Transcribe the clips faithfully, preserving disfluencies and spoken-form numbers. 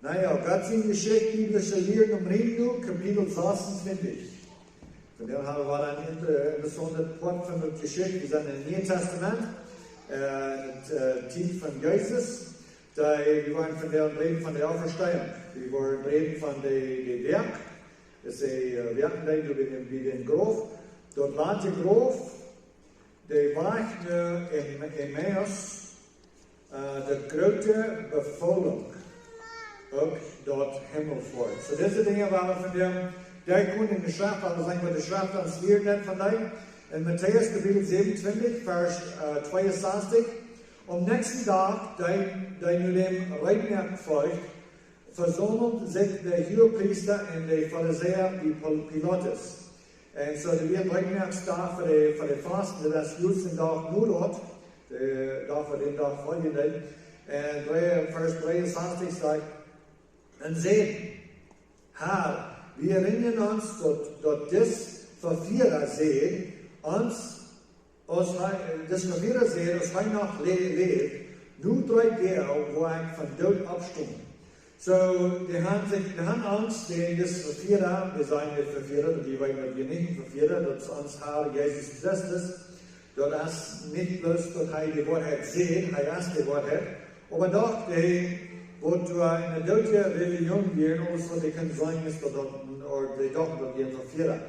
Na jo, Gott siene Jeschicht, biblische Lieren em Riem nu, Kapitel sasuntwintich. Vondoag haben wie een inter-, interessaunt Poat von de Jeschicht. Wie sent em Nieen Tastament, äh, en de, äh, Tiet von Jesus. Doa, wie woaren vondoag räden von de Auferstehung. Wie woaren räden von de, de Woakj. Daut es de, äh, Woakj, dee doa bie dän, bie dän Grauf. Daut latste Grauf, de Wajch no Em-, Emmaus, äh, de groote Befoolunk, uk daut Himmelfoat. Soo, dise Dinja woaren wie vondoag derchgonen en de Schreft, aulsoo seenen waut de Schreft ons lieren deit vondoag. En Matäus Kapitel sasuntwintich, Varsch, äh, tweeunsastich. Aum näakjsten Dach, dee, dee no däm Reemwoakj folcht, vesaumelt sikj de Huagepriesta un de Farisäa bie Pil-, Pilatus. Un soo, dee wia Reemwoakjsdach fa de, fa de Fasten, daut es jrod een Dach no daut, de Dach fa dän Dach fa dän Dach. Un dree, Varsch tweeunsastich sajcht: Un säden: Herr, wie erinren ons, daut, daut dis Vefieera säd, ons aus hee, dis Vefieera säd, aus hee noch lä-, läwd: Nu dree Doag woa ekj vom Doot oppstonen. Soo, dee haben sikj, dee haben Angst, dee, dis Vefieera, dee sent de Vefieera, dee weeten, daut wie nich Vefieera, daut es ons Herr Jesus Christus. Daut es nich bloos daut hee de Woarheit sajcht, hee es de Woarheit. Oba doch, dee, waut doa en de doodje Religion wieren, aules waut dee kunnen sajen es daut, daut, ooda dee dochten daut wie een Vefieera.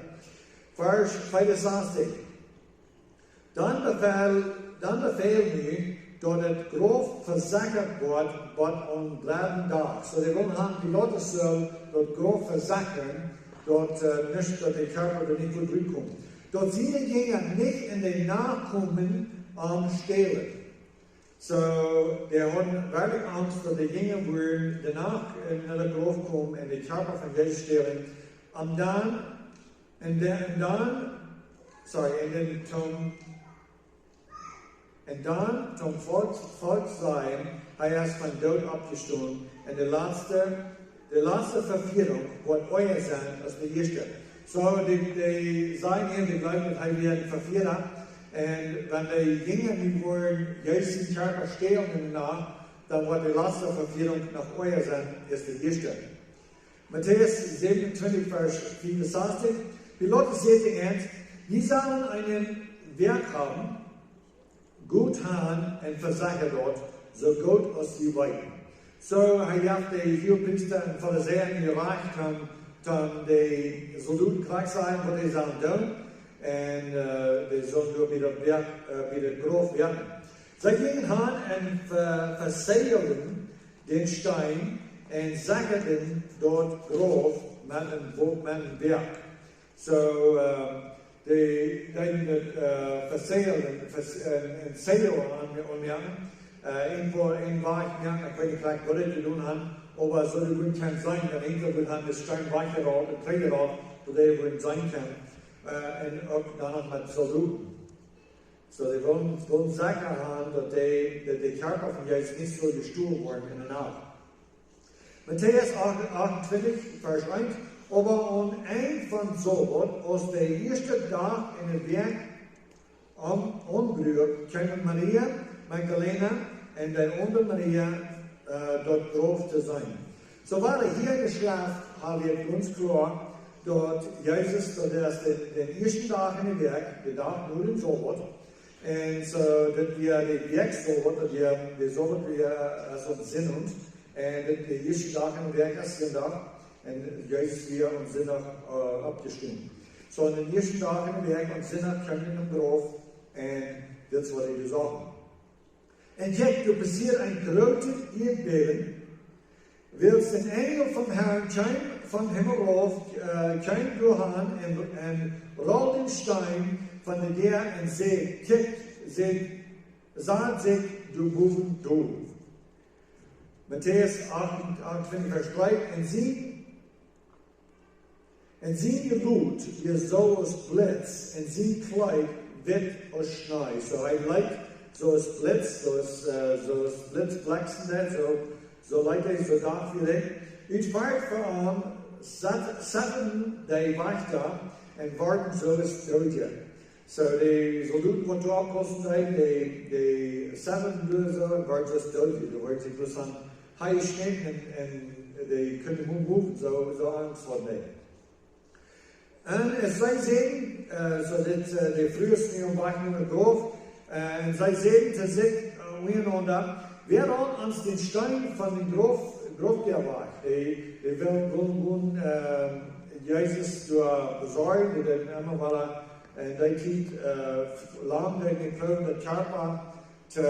Varsch fiefunsastich. Dan befäl, dan befäl nu, daut daut Grauf vesechat woat bat aum dredden Dach. Soo, dee wullen haben, Pilatus sull daut Grauf vesechren, daut, äh, nich, daut de Kjarpa doa nich wudd rutkomen. Daut siene Jinja nich en de Nacht komen, am stälen. Soo, dee hauden werkjlich Angst, daut de Jinja wudden de Nacht en daut Grauf komen un de Kjarpa von Jesus stälen. Un dan, un de-, un dan, sorry, un dan toom, un dan toom Volkj, Volkj sajen, hee es vom Doot oppjestonen. Un de latste, de latste Vefieerunk woat oaja sennen aus de ieeschte. Soo, dee, dee sajen hia, dee jleewen, daut hee wia een Vefieera. Un wan de Jinja nu wudden Jesus sienen Kjarpa stälen en de Nacht, dan woat de latste Vefieerunk noch oaja sennen aus de ieeschte. Matäus sasuntwintich, Varsch fiefunsastich. Pilatus säd to an: Jie sellen eene Woakj haben, Got han un vesechat daut, soo goot aus jie weeten. Soo, hee jeef de Huagepriesta un Farisäa nich Rajcht, om, om de Soldoten krakjt sajen, waut see sullen doonen. Un, äh, dee sullen doa bie daut Woakj, äh, bie daut Grauf woakjen. See jinjen han un ve-, vesäajelden dän Steen un sechaden daut Grauf met een Wo-, met een Woakj. Soo, äh, dee, dee, äh, vesäajelden, ves-, äh, een Säajel aun, aunmoaken, äh, irjentwoo een Wajch moaken, ekj weet nich krakjt waut dee jedonen han, oba soo daut eena kaun seenen, daut eena wudd han dän Steen wajchjerolt un trigjjerolt, daut eena wudd seenen kaun, äh, un uk dan noch met Soldoten. Soo, dee wullen, wullen secha han, daut dee, daut de Kjarpa von Jesus nich sull jestolen woaren en de Nacht. Matäus acht, achtuntwintich, Varsch eent. Oba aum Enj vom Sabbat, aus de ieeschte Dach en de Wäakj aun-, aunbruak, kjeemen Maria Magdalena un de aundre Maria, äh, daut Grauf to seenen. Soo, wie hia en de Schreft haben, woat gaunz kloa, daut Jesus, daut es de, dän ieeschten Dach en de Wäakj, de Dach no dän Sabbat. Un soo, daut wia de Wäakj Sabbat, daut wia, de Sabbat wia, äh, aus Sinnowent. Un daut de ieeschte Dach en de Wäakj es Sindach. Un Jesus wia aum Sindach, äh, oppjestonen. Soo, aun dän ieeschten Dach en de Wäakj, aum Sindach, kjeemen see en daut Grauf. Un dit es waut see sagen. Un kjikj, doa passieed een grootet Ieedbäben, wiels een Enjel vom Herrn kjeem vom Himmel rauf, äh, kjeem doa han un, un rold dän Steen von de Däa un säd: Kjikj, säd, sat sikj doa bowen dol. Matäus acht, achtuntwintich, Varsch dree: Un sien Un sien Jelot wia soo aus Blitz, un sien Kjleet witt aus Schnee. Soo, hee leet soo aus Blitz, soo aus, äh, soo aus Blitz bleksen deit, soo, soo leet hee, soo docht hee. Ut Forcht ver am sat-, saten de Wajchta un worden soo aus Doodje. Soo, de Soldoten, waut doa oppaussen deeden, dee, dee saten doa soo un worden soo aus Doodje. Doa worden see bloos aun Hee es schneden un, un dee kunnen nich moven, soo, soo angst hauden dee. Un aus see säden, äh, soo dit, äh, de Frues nu aum Wajch no daut Grauf, äh, un see säden to sikj, äh, unjarenaunda: Wäa roolt ons dän Steen von dän Grauf, Graufdäa wajch? Dee, dee wullen, wullen, wullen, äh, Jesus doa besorjen, dee deeden emma wada, äh, en dee Tiet, äh, lang deeden dee proowen, daut Kjarpa to,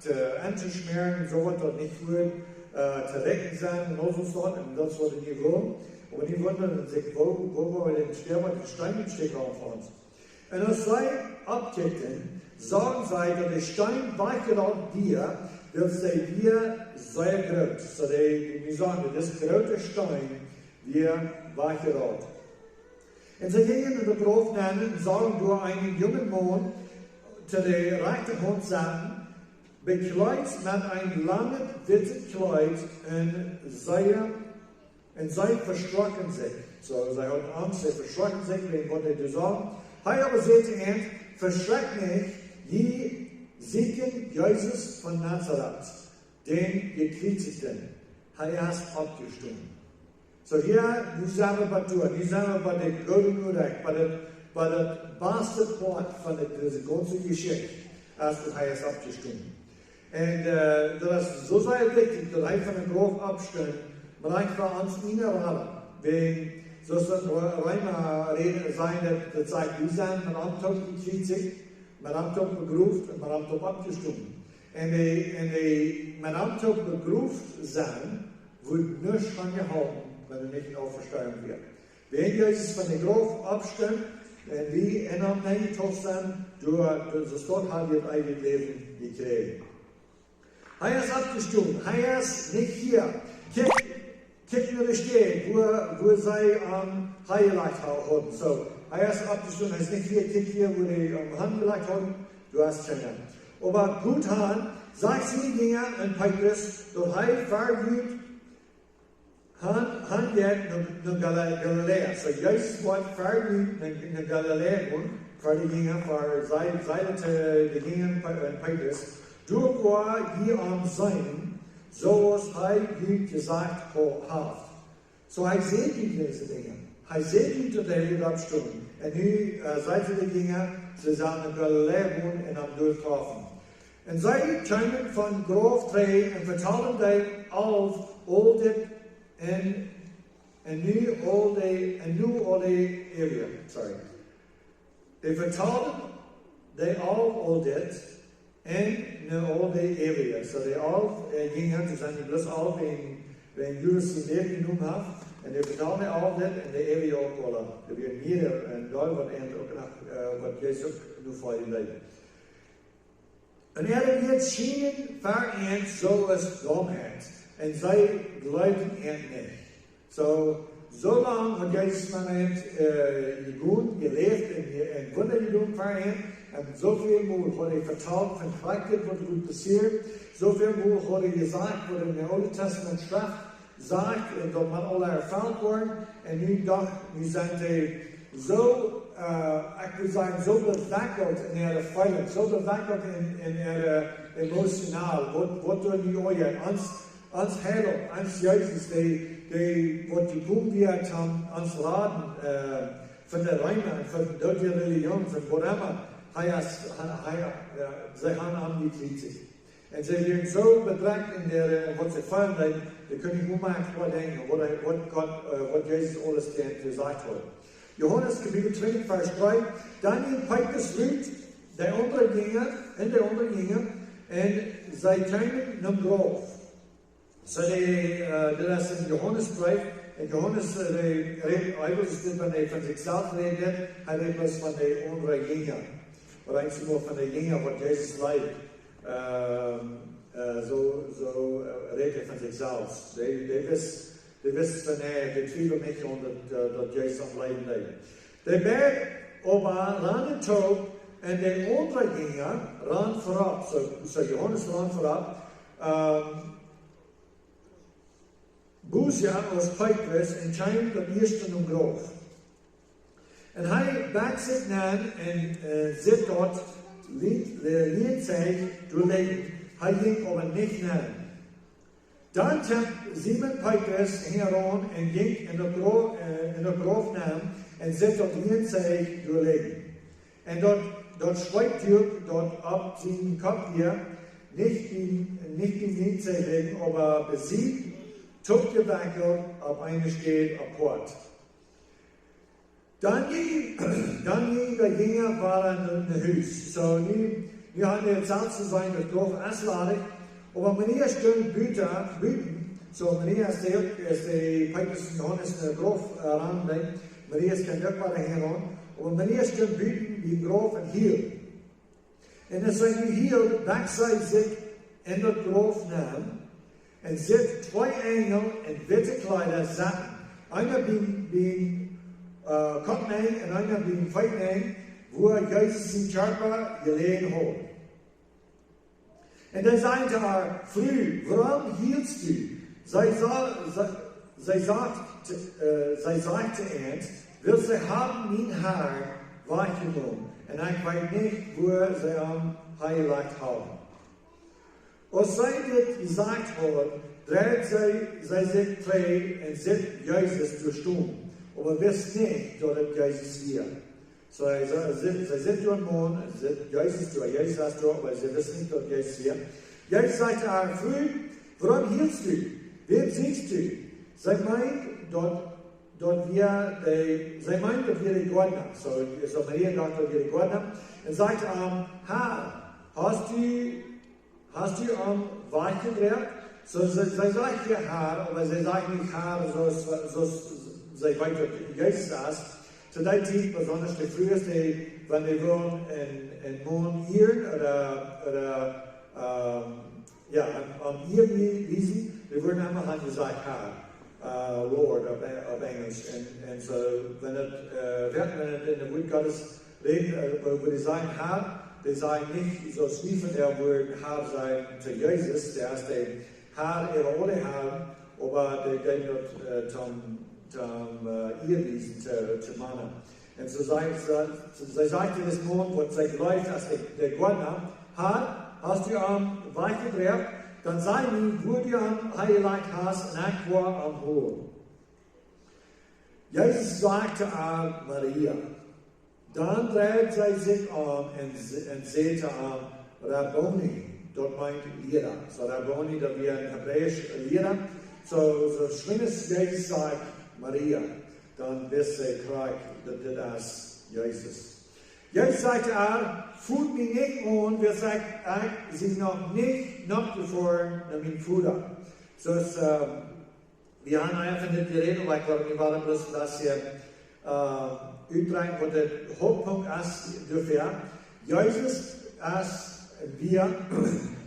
to entoschmäaren, soo waut daut nich wudd, äh, to rajcht sennen un aul soo waut, un daut es waut dee nich wullen. Oba dee wundaden sikj, woo, woo woa wie dän Steen, dän Steen nich stieekjen von ons. Un aus see oppkjikjten, sagen see, daut de Steen wajchjeroolt wia, wiels dee wia sea groot. Soo dee, dee sagen, daut es groota Steen, wia wajchjeroolt. Un see jinjen en daut Grauf nenn un sagen doa eenen jungen Maun to de rajchte Haunt setten, bekjleet met een langet wittet Kjleet, un see, un see veschrocken sikj. Soo, see hauden Angst, see veschrocken sikj wäajen waut hee doa sach. Hee oba säd to an: Veschrocht nich, jie sieekjen Jesus von Nazaret, dän Jekjriezichten. Hee es oppjestonen. Soo, jo, nu sent wie bie doa, nu sent wie bie de goode Norecht, bie daut, bie daut baste Poat von de, dise gaunze Jeschicht, aus daut hee es oppjestonen. Un, äh, daut es soo sea wichtich, daut hee von dän Grauf oppstunt, oba ekj well ons uk raden, wäajen, soo aus daut Re-, Reema räden, sajen, daut, daut sajcht, wie sent met am toop jekjriezicht, met am toop begroft un met am toop oppjestonen. Un dee, un dee met am toop begroft sennen, wudd nuscht von jeholpen, wan doa nich eene Auferstehung wia. Wan Jesus von dän Grauf oppstunt un wie en am nenjedeept sent, doa, doa, soo daut ha wie daut eewje Läwen jekjräajen. Hee es oppjestonen, hee es nich hia. Kjikj, kjikj no de Städ, wua, wua see am hanjelajcht ha-, hauden. Soo, hee es oppjestonen, hee es nich hia, kjikj hia, wua see am hanjelajcht hauden, doa es kjeena. Oba Gott haft, sajcht siene Jinja un Petrus, daut hee verjut han, han jeit no, no Gali-, Galiläa. Soo Jesus woat ver nu no, no Galiläa gonen, ver de Jinja, ver see, see daut, äh, de Jinja un Pe-, un Petrus. Doa woa jie am seenen, soo aus hee junt jesajcht ha-, haft. Soo hee säd junt dise Dinja. Hee säd junt, daut hee wudd oppstonen. Un nu, äh, sajcht hee de Jinja, see sellen no Galiläa gonen un am doa träfen. Un see kjeemen von Grauf trigj un vetalden dee aul, aul dit un, un nu aul dee, un nu aul dee äwrije, sorry. Dee vetalden dee aul, aul dit un nu aul dee äwrije. Soo dee aul, äh, jinjen, doa sent dee bloos aul wäajen, wäajen Judas sien Läwen jenomen haft. Un dee vetalden dee aul dit un dee äwrije uk aula. Doa wieren mea, un doa waut an uk noch, äh, waut Jesus uk nu fa an deed. Un äare Wieed schienen fa an soo aus Dommheit, un see jleewden an nich. Soo, soo lang haud Jesus met an, äh, jegonen, jeläft un je-, un Wunda jedonen fa an, un soo väl mol haud hee vetalt von Kjrakjt waut wudd passieren, soo väl mol haud hee jesajcht waut en de Oole Testament Schreft sajcht, un daut mott aula erfelt woaren. Un nu docht, nu sent dee soo, äh, ekj wudd sajen, soo bewekjelt en äare feelings, soo bewekjelt en, en äare emotional, waut, waut doa nu aunjeit. Ons, ons Heilaunt, ons Jesus, dee, dee waut jekomen wia, om ons raden, äh, von de Reema un von de Religion, von whatever. Hee es, hee, hee, äh, see han am jekjriezicht. Un see wieren soo bedrekjt en de, äh, waut see feelen deeden, dee kunnen nich mea kloa denkjen, waut hee, waut Gott, äh, waut Jesus aules to, to sajen haud. Johanes Kapitel twintich, Varsch dree: Dan jinkj Petrus rut, de aundre Jinja, un de aundre Jinja, un see kjeemen nom Grauf. Soo dee, äh, dit es en Johanes Breef, un Johanes, äh, dee rät, hee well dit von, von sikj selfst räden, hee rät bloos von de aundre Jinja. Oba eensjemol von de Jinja waut Jesus leet. Ähm, äh, soo, soo, äh, rät hee von sikj selfst. Dee, dee wist, dee wist von, nä, dee twiewelt nich aun daut, äh, daut Jesus am leiden deed. Dee beid oba rannen toop un de aundre Jinja rand verop. Soo, soo Johanes rand verop. Ähm, Busia aus Petrus un kjeem daut ieeschte nom Grauf. Un hee bukjt sikj nenn un, äh, sitt daut Lied, äh, Lied sikj doa ligjen. Hee jinkj oba nich nenn. Dan kjeem Simon Petrus hinjaraun un jinkj en daut Gro-, äh, en daut Grauf nenn un sach daut Lienzeich doa lijen. Un daut, daut Schweetduak, daut opp sienen Kopp wia, nich bie, nich bie Lienzeich lijen, oba besied, toopjewekjelt opp eene Städ apoat. Dan jinkj, dan jinkj de Jinja wada no, no Hus. Soo, nu, nu hauden see daut selfst jeseenen, daut Grauf es ladich. Oba Maria stunt buta, buten. Soo, Maria es de, es de Petrus un Johanes en daut Grauf, äh, aun, nä? Maria es kjeen Dökjbare hia aun. Oba Maria stunt buten biem Grauf un hield. Un aus see nu hield, bukjt see sikj en daut Grauf nenn un sach twee Enjel en witte Kjleeda sitten. Eena biem, biem, äh, Kopp nenn un eena biem Feet nenn, wua Jesus sien Kjarpa jeläajen haud. Un dee säden to äa: "Fru, wuarom hielst du?" See sa-, see, see sajcht to, äh, see sajcht to an: "Wiels see haben mienen Herr wajchjenomen, un ekj weet nich, wua see am hanjelajcht haben." Aus see dit jesajcht haud, dreid see, see sikj trigj un sach Jesus doa stonen, oba wist nich, daut et Jesus wia. Soo, see, see, see sach doa eenen Maun, see sach Jesus doa, Jesus es doa, oba see wist nich, daut Jesus wia. Jesus säd to äa: "Fru, wuarom hielst du? Wäm sieekjst du?" See meent, daut, daut wia de, see meent, daut wia de Goadna. Soo, soo Maria docht, daut wia de Goadna. Un säd to am: "Herr, hast du hast du am wajchjedroagen?" Soo, see, see sajcht hia Herr, oba see sajcht nich Herr, soo aus, soo aus see weet, daut Jesus es. To dee Tiet, besonda de Frues, dee, wan dee wullen eenen, eenen Maun ieren ooda, ooda, ähm, jo, am, am Iea wiesen, dee wudden emma han jesajcht Herr, äh, Lord opp, opp Enjlisch. Un, un soo, wan et, äh, wan et en daut Wuat Gottes rät, äh, wua, wua dee sajen Herr, dee sajen nich soo aus wie vondoag wudden Herr sajen to Jesus, dee es de Herr äwa aule Herren, oba dee deeden daut, äh, toom, toom, äh, Iea wiesen to, to Mana. Un soo säd, soo, soo säd dis Maun, waut see jleeft aus de, de Goadna: "Herr, hast du am wajchjedroagen? Dan saj mie, wua du am hanjelajcht hast, un ekj woa am holen." Jesus säd to äa: "Maria." Dan dreid see sikj om un, s-, un säd to am: "Rabboni", daut meent Liera. Soo Rabboni, daut wia een hebräisch Liera. Soo, soo aus Jesus säd: "Maria", dan wist see krakjt, daut dit es Jesus. Jesus säd to äa: "Foot mie nich aun, wiels ekj, ekj sie noch nich nopp jefoaren no mienen Voda." Soo es, ähm, wie haben eefach nich jerät, oba ekj wull mie wada bloos daut hia, äh, utdrekjen, waut de Hauptpunkt es doafäa. Jesus es, wia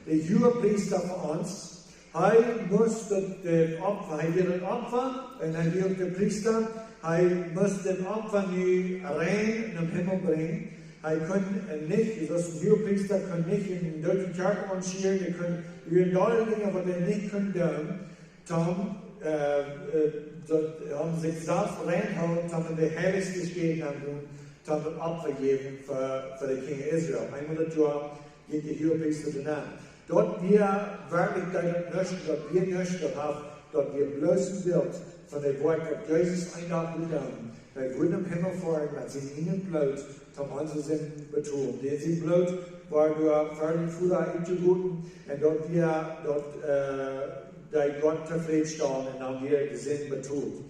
de Huagepriesta fa ons. Hee must daut, äh, Opfa, hee wia daut Opfa un hee wia uk de Priesta. Hee must daut Opfa nu rein nom Himmel brinjen. Hee kunn, äh, nich, soo aus een Huagepriesta kunn nich eenen dooden Kjarpa ausschieren, hee kunn, doa wieren aule Dinja, waut hee nich kunn doonen. Toom, äh, äh, daut, om sikj selfst rein to hoolen, toom en de heilichste Städ nenn gonen, toom daut Opfa jäwen fa, fa de Kjinja Israel. Eemol daut Joa jinkj de Huagepriesta doa nenn. Daut wia werkjlich daut nuscht, daut wia nuscht, daut haft, daut wia bloos een Bilt von daut, waut Jesus eenen Dach wudd doonen. Hee wudd nom Himmel foaren met sien ieejnet Bloot, toom onse Sinden betolen. Dee sien Bloot wort doa fa dän Voda utjegoten un daut wia daut, äh, dee Gott tofräd stalen un dan wia de Sind betolt.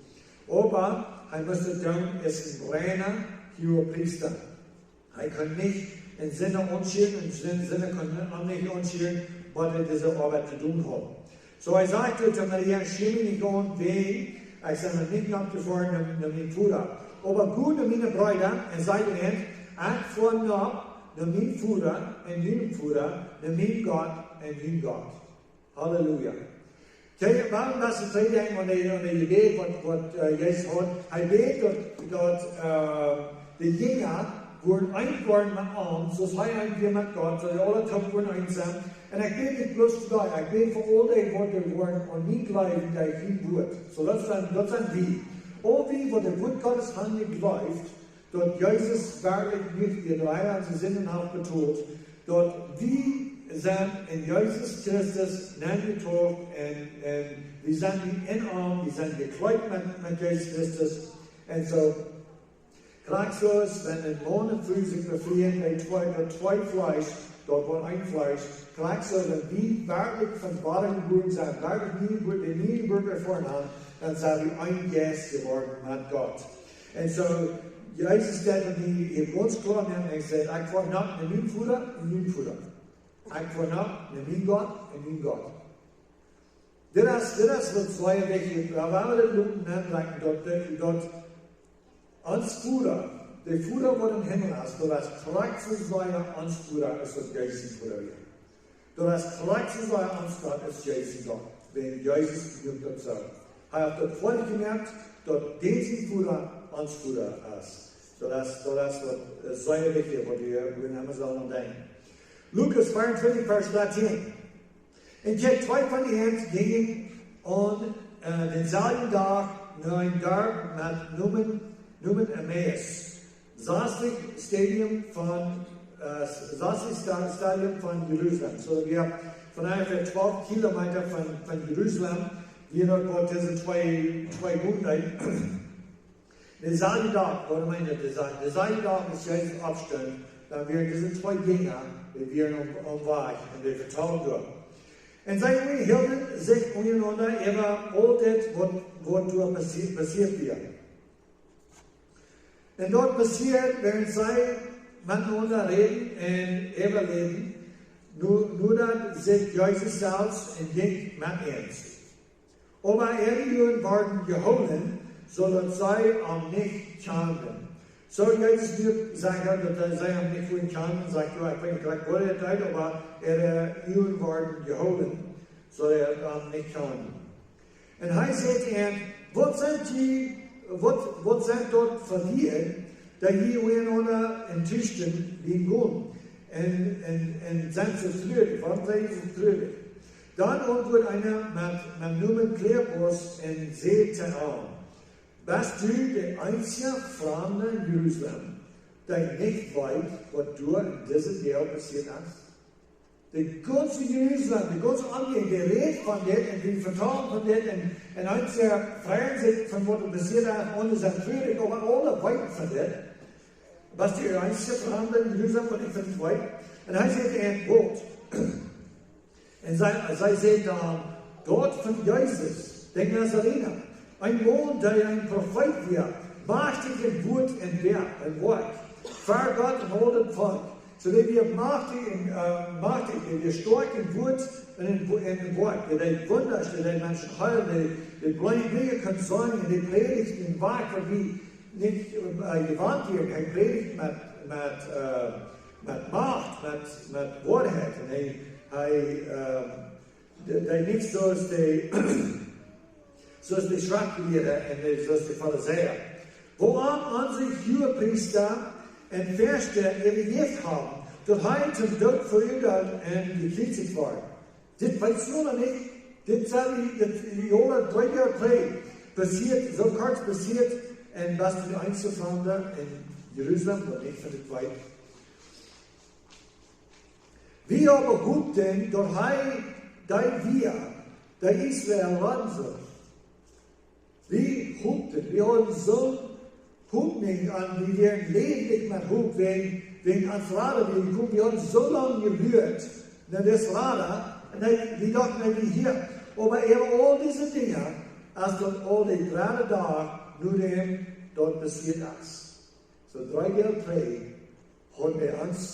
Oba hee must daut doonen aus een reina Huagepriesta. Hee kunn nich een Sinda ausschieren un Sin-, Sinda kunn am nich ausschieren, waut hee dise Oabeit to doonen haud. Soo hee säd to Maria: "Schia mie nich aun, wiels ekj sie noch nich nopp jefoaren no, no mienen Voda. Oba go no miene Breeda un saj an, ekj foa nopp no mienen Voda un jun Voda, no mienen Gott un jun Gott." Halleluja. Kjikj, wuarom daut es twee Dinja aun de, aun de Idee, waut, waut, äh, Jesus haud. Hee weet daut, daut, äh, de Jinja wudden eent woaren met am, soo aus hee eent wia met Gott, soo dee aule toop wudden eent sennen. Un ekj bäd nich bloos fa dee, ekj bäd fa aul dee, waut doa woaren aun mie jleewen, dee hia woaren. Soo daut sent, daut sent wie. Aul wie, waut daut Wuat Gottes haben jejleeft, daut Jesus werkjlich nich wia, daut hee onse Sinden haft betolt, daut wie sent en Jesus Christus nenjedocht un, un wie sent nu en am, wie sent jekjleept met, met Jesus Christus. Un soo, krakjt soo aus wan een Maun un Fru sikj befrieen, dee twee, daut twee Fleesch, daut woat een Fleesch. Krakjt soo, wan wie werkjlich von Wada jebuaren sent, werkjlich nie jebua-, de Niejebuat erfoaren haben, dan sent wie een Jeist jeworden met Gott. Un soo, Jesus deed daut nu hia gaunz kloa nämen un säd: "Ekj foa nich no mien Voda, no mien Voda. Ekj foa nich no mien Gott, no mien Gott." Dit es, dit es waut sea wichtich es. Wie wellen dit loten aunbrinjen, daut, daut ons Voda, de Voda waut em Himmel es, daut es krakjt soo sea ons Voda aus daut Jesus sien Voda wia. Daut es krakjt soo sea ons Gott aus Jesus sien Gott. Wan Jesus jeit daut soo. Hee haft daut foadich jemoakt, daut dee sien Voda ons Voda es. Daut es, daut es waut, eh, sea wichtich, waut wie, wie emma sellen denkjen. Lukas vea un twintich, Varsch dartieen. Un kjikj, twee von an jinjen aun, eh, dänselwjen Dach no een Darp met Nomen, Nomen Emmaus, sastich Stadien von, eh, sastich Sta-, Stadien von Jerusalem. Soo, wie haben von onjefäa twalf Kilometa von, von Jerusalem, wia daut, waut dise twee, twee Moonden. Dänselwjen Dach, waut meent daut, dänselwjen, dänselwjen Dach aus Jesus oppstunt, dan wieren dise twee Jinja, dee wieren aum, aum Wajch un dee vetalden doa. Un see unjahilden sikj unjarenaunda äwa aul dit, waut, waut doa passie-, passieet wia. Un daut passieed, wan see metenaunda räden un äwaläden, nu, nu daut sikj Jesus selfst un jinkj met an. Oba äare Uagen worden jehoolen, soo daut see am nich kjanden. Soo Jesus nu sajcht hee daut see am nich wudden kjanen, sajcht: "Jo, ekj weet nich krakjt waut hee deed, oba äare Uagen worden jehoolen, soo daut see am nich kjanden." Un hee säd to an: "Waut sent jie, waut, waut sent daut fa Lied, daut jie unjarenaunda em Tisch sent, wie Gonen, un, un, un sent soo trurich? Wuarom sent jie soo trurich?" Dan auntwuad eena met, met Nomen Kleopas un säd to am: "Best du de eensje Framde en Jerusalem, dee nich weet, waut doa en dise Deel passieet es?" De gaunze Jerusalem, de gaunze Omjäajent, dee räden von dit un dee vetalen von dit un, un eenje freien sikj von waut doa passieet es, un aundre sent trurich, oba aule weeten von dit. "Best du de eensje Framde en Jerusalem, waut nich von dit weet?" Un hee säd to an: "Waut?" Un see, see säd dan: "Daut von Jesus, dän Nazareena, een Maun, dee een Profeet wia, majchtich en Wuat un Woakj, un Woakj, ver Gott un aul daut Volkj." Soo, dee wia majchtich en, eh, majchtich, dee wia stoakj en Wuat un en Wo-, un en Woakj. Dee deed Wunda, dee deed Menschen heelen, dee, dee blinde Dinja kunn seenen, un dee prädicht en Woakj, waut wie nich, eh, jewant wieren. Hee prädicht met, met, eh, met Macht, met, met Woarheit. Un hee, hee, eh, dee, dee nich soo aus dee, soo aus dee Schreftjelieede un dee, soo aus dee Farisäa. Wuarom onse Huagepriesta un Fierschte äwajäft haben, daut hee toom Doot veruadeelt un jekjriezicht wort. Dit weetst du noch nich? Dit sent dee, dit, dee aule dree Joa trigj passieet, soo kort passieet, un best du de eensje Framde en Jerusalem, waut nich von dit weet. Wie oba hopten, daut hee dee wia, dee Israel raden sull. Wie hopten, wie hauden soone Hopninj un wie wieren läwendich met Hopninj wäajen, wäajen ons Rada wia jekomen. Wie hauden soo lang jeluat no dis Rada, un wie, wie dochten, hee wia hia. Oba äwa aul dise Dinja, aus daut aul de dredde Dach, no däm daut passieet es. Soo dree Joa trigj haud hee ons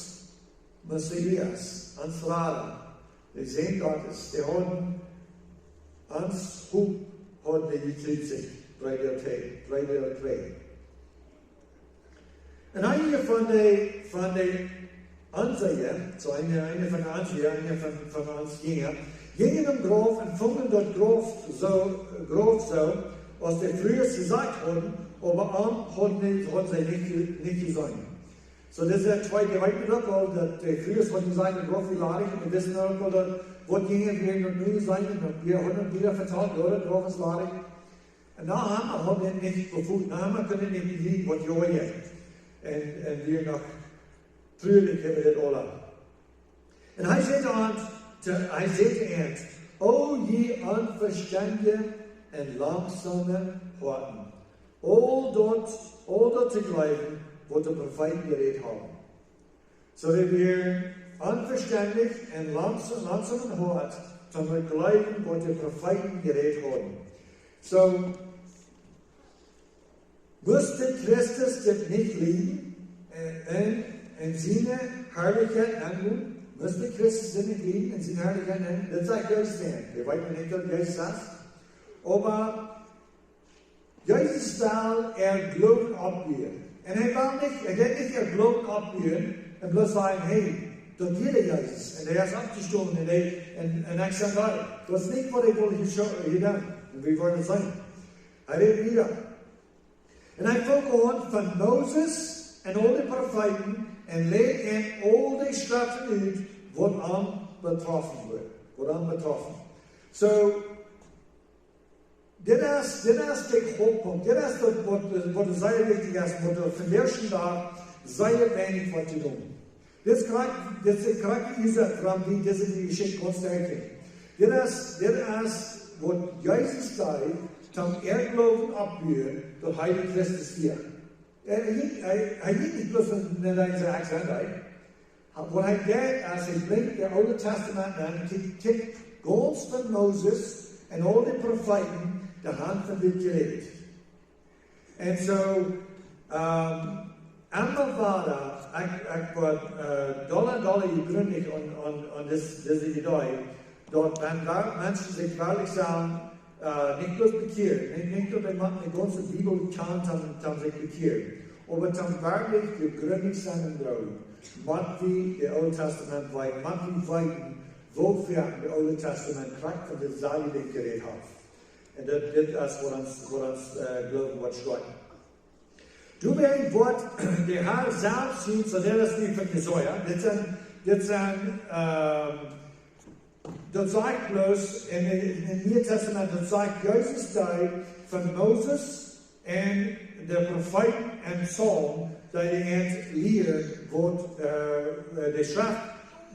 Messias, ons Rada, de Sän Gottes, dee haud ons Hop, haud hee jekjriezicht, dree Joa trigj, dree Joa trigj. Un eenje von de, von de Aunseea, soo eenje, eenje von de Aunseea, eenje von, von ons Jinja, jinjen nom Grauf un fungen daut Grauf soo, Grauf soo, aus de Frues jesajcht hauden, oba am hauden see, hauden see nich je-, nich jeseenen. Soo, dit sent twee, dee weeten uk aul, daut de Frues hauden jesajcht, daut Grauf wia ladich, un dee wisten uk aul, daut waut Jinja wieren daut nu jeseenen, un wie hauden wada vetalt, jo, daut Grauf es ladich. Un dan haud hee nich jefungen, dan kunn hee nich bejriepen, waut hia wia. Un, un wia noch trurich äwa dit aules. Un hee säd to an, to, hee säd to an: O jie onvestendje un langsome Hoaten, aul daut, aul daut to jleewen, waut de Profeeten jerät haben. Soo, wie wieren onvestendich un langs-, langsom em Hoat, toom to jleewen, waut de Profeeten jerät haben. Soo, must Christus dit nich lieden un, un, un siene Harlichkjeit aungonen? Must Christus dit nich lieden un siene Harlichkjeit aungonen? Daut sajcht Jesus nich. Wie weeten nich, daut Jesus sajcht. Oba Jesus well äa Gloowen oppbuen. Un hee well nich, hee deed nich äa Gloowen oppbuen un bloos sajen: Hey, daut wia de Jesus. Un hee es oppjestonen un hee, un, un ekj sie hee. Daut es nich, waut hee wull hia scho-, hia doonen. Un wie woaren seenen. Hee rät wieda. Un hee funk aun von Moses un aul de Profeeten un läd an aul de Schreften ut, waut am betroffen wia. Waut am betroffen. Soo, dit es, dit es de Hauptpunkt. Dit es daut, waut, waut sea wichtich es, waut wie vondoag sea weinich woat jedonen. Dit es krakjt, dit es krakjt, es daut, wuarom wie dise Jeschicht kjennen vestonen. Dit es, dit es waut Jesus deed, toom äa Gloowen oppbuen, daut hee de Christus wia. Hee, hee, hee, hee jinkj nich bloos no, no dise Akjt, hee, waut hee deed, es hee brinjt daut Oole Tastament aun, kjikjt, kjikjt gaunz von Moses un aul de Profeeten, dee haben von dit jerät. Un soo, ehm, emma wieda, ekj, ekj woa, eh, dolla, dolla jegrunt aun, aun, aun dis, dise Idee, daut wan wa-, Menschen sikj werkjlich sellen, eh, nich bloos bekjieren, nich, nich daut eena mott de gaunze Bibel kjanen, dan, dan sikj bekjieren. Oba dan werkjlich jegrunt sennen em Gloowen. Mott wie daut Oole Tastament weeten, mott wie weeten, woo wiet daut Oole Tastament krakjt von de Sach, dee jerät haft. Un dit, dit es waut ons, waut ons, eh, Gloowen woat stoakjen. Doawäajen woat de Har selfst sien, soo daut es nich von Jesaja. Dit sent, dit sent, ehm, daut sajcht bloos en, en, en Niee Tastament, daut sajcht Jesus, dee von Moses un de Profeeten un Psalmen, dee an lieed, waut, eh, de Schreft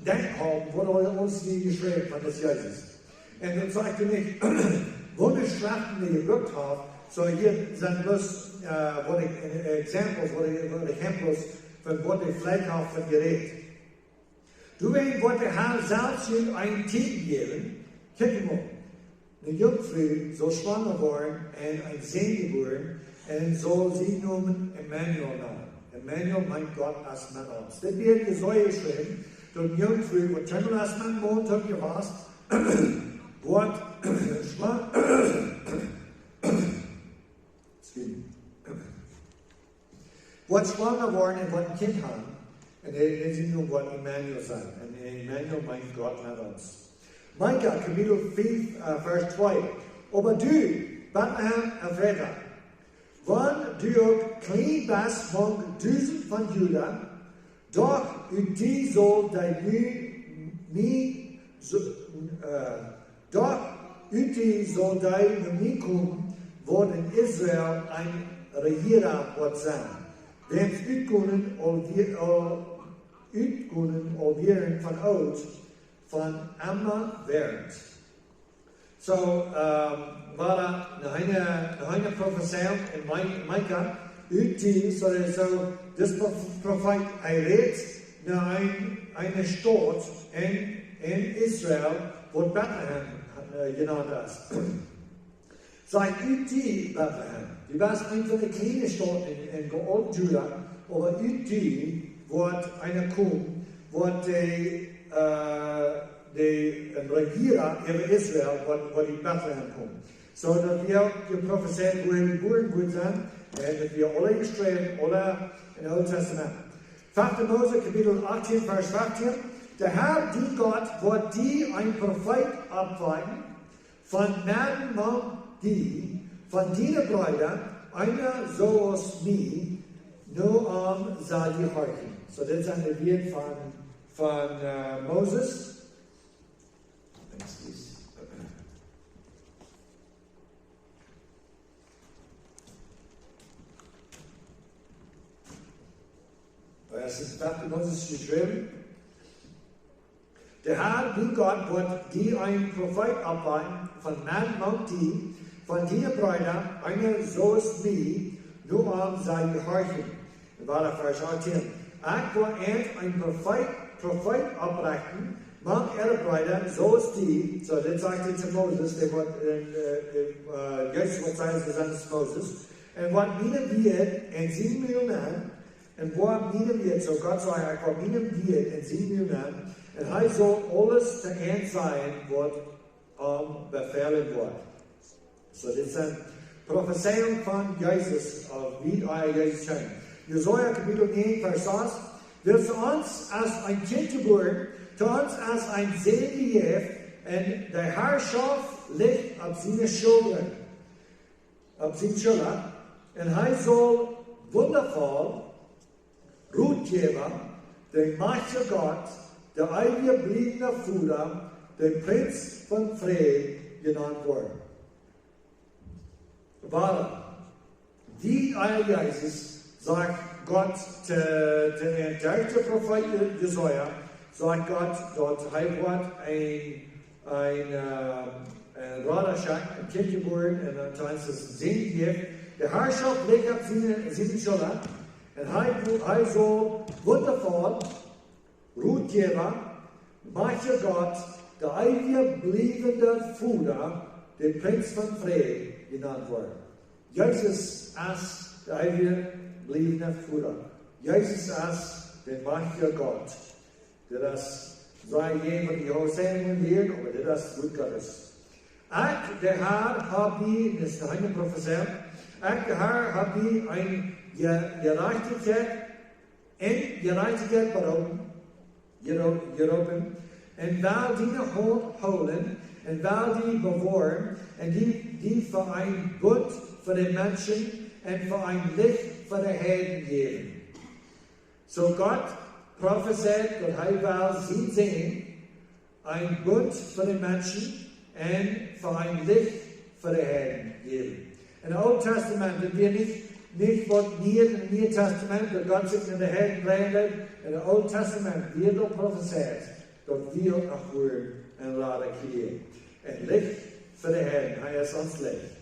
denkjt haud, waut aul ons hia jeschräwen von dis Jesus. Un daut sajcht nich, waut de Schreften dee jebrukt haft, soo hia sent bloos, eh, waut ekj, eh, examples, waut ekj, waut ekj hab bloos von waut dee veleicht haft von jerät. Doawäajen woat de Har selfst junt een Tieekjen jäwen, kjikjt mol, ne Junkfru saul schwanga woaren un een Sän jebuaren un saul sien Nomen Immanuel nanen. Immanuel meent Gott es met ons. Dit woat Jesaja jeschräwen, daut ne Junkfru, waut kjeenmol es met een Maun toop jewast, woat schwa-, Entschuldigung. Woat schwanga woaren un woat een Kjint haben. Un hee, hee sien Nomen woat Immanuel sennen. Un Immanuel meent Gott met ons. Mika, Kapitel fiew, eh, Varsch twee. Oba du, Betlehem Efrata, wan du uk kjlien best mank dusent von Juda, doch ut die saul dee nu mie, so, eh, doch ut die saul dee nu mie komen, waut en Israel een Rejieera woat sennen, wäms Utgonen aul wie-, aul, Utgonen aul wieren von oolt, von emma wäarent. Soo, ehm, wia doa noch eene, noch eene Profezeiunk en Mi-, Mika, ut die, soo, soo, dis Pro-, Profeet, hee rät no een, eene Staut en, en Israel, waut Betlehem, eh, jenant es. Sajcht: Ut die, Betlehem, du best eene von de kjliene Stauten en, en gaunz Juda, oba ut die woat eena komen, waut dee, eh, dee een Rejieera äwa Israel, waut, waut ut Betlehem kjemt. Soo daut wia jeprofezeit, wua hee jebuaren wudd sennen, un daut wia aul jeschräwen, aul em Oolen Tastament. Fefte Mose, Kapitel achtieen, Varsch feftieen. De Har, dien Gott, woat die een Profeet oppwakjen, von medden mank die, von diene Breeda, eena soo aus mie, no am saul jie horchen. Soo, dit sent de Wieed von, von, eh, Moses. Excuse. Daut es, daut haft Moses jeschräwen. De Har, dien Gott, woat die een Profeet oppwakjen von mank die, von diene Breeda, eena soo aus mie, no am saul jehorchen. Wada Varsch achtieen. Ekj woa an een Profeet, Profeet opprechten, mank äare Breeda, soo aus die, soo dit sajcht hee to Moses, dee woat en, äh, en, äh, Jesus woat sajen, soo aus Moses, un woat miene Wieed en sienen Mul nämen, un woa miene Wieed, soo Gott sajcht, ekj woa miene Wieed en sienen Mul nämen, un hee saul aules to an sajen, waut am befälen woat. Soo, dit sent Profezeiungen von Jesus, auf woo hee Jesus kjemt. Jesaja Kapitel näajen, Varsch sas. Wiels to ons es een Kjint jebuaren, to ons es een Sän jejäft, un de Harschoft licht opp siene Schullren, opp siene Schullren, un hee saul wundafoll, Rotjäwa, de majchtja Gott, de eewje bliewende Voda, de Prinz von Fräd jenant woaren. Wada, woo hee Jesus, sajcht Gott to, to dän, derch de Profeet Jesaja, sajcht Gott, daut hee woat een, een, äh, een Rada schekjen, een Kjint jebuaren, un dan to ons es een Sän jejäft. De Harschoft licht opp siene, siene Schullren, un hee, hee saul wundafoll, Rotjäwa, majchtja Gott, de eewje bliewende Voda, de Prinz von Fräd jenant woaren. Jesus es de eewje bliewende Voda. Jesus es de majchtja Gott. Dit es, saj jie, waut jie hia sajen un lieren, oba dit es Wuat Gottes. Ekj, de Har, hab die, dit es eene Profezeiunk, ekj, de Har, hab die en Je-, Jerajchtichkjeit, en Jerajchtichkjeit beroopen, jero-, jeroopen, un well diene Haunt hoolen, un well die bewoaren, un die, die fa een Bunt fa de Menschen, un fa een Licht fa de Heiden jäwen. Soo Gott profezeit, daut hee well sien Sän een Bunt fa de Menschen un fa een Licht fa de Heiden jäwen. En daut Oole Tastament, daut wia nich, nich waut wia en daut Niee Tastament, daut Gott sikj no de Heiden dreien deed. En daut Oole Tastament wia daut profezeit, daut wie uk noch wudden een Rada kjrieen. Een Licht fa de Heiden, hee es ons Licht.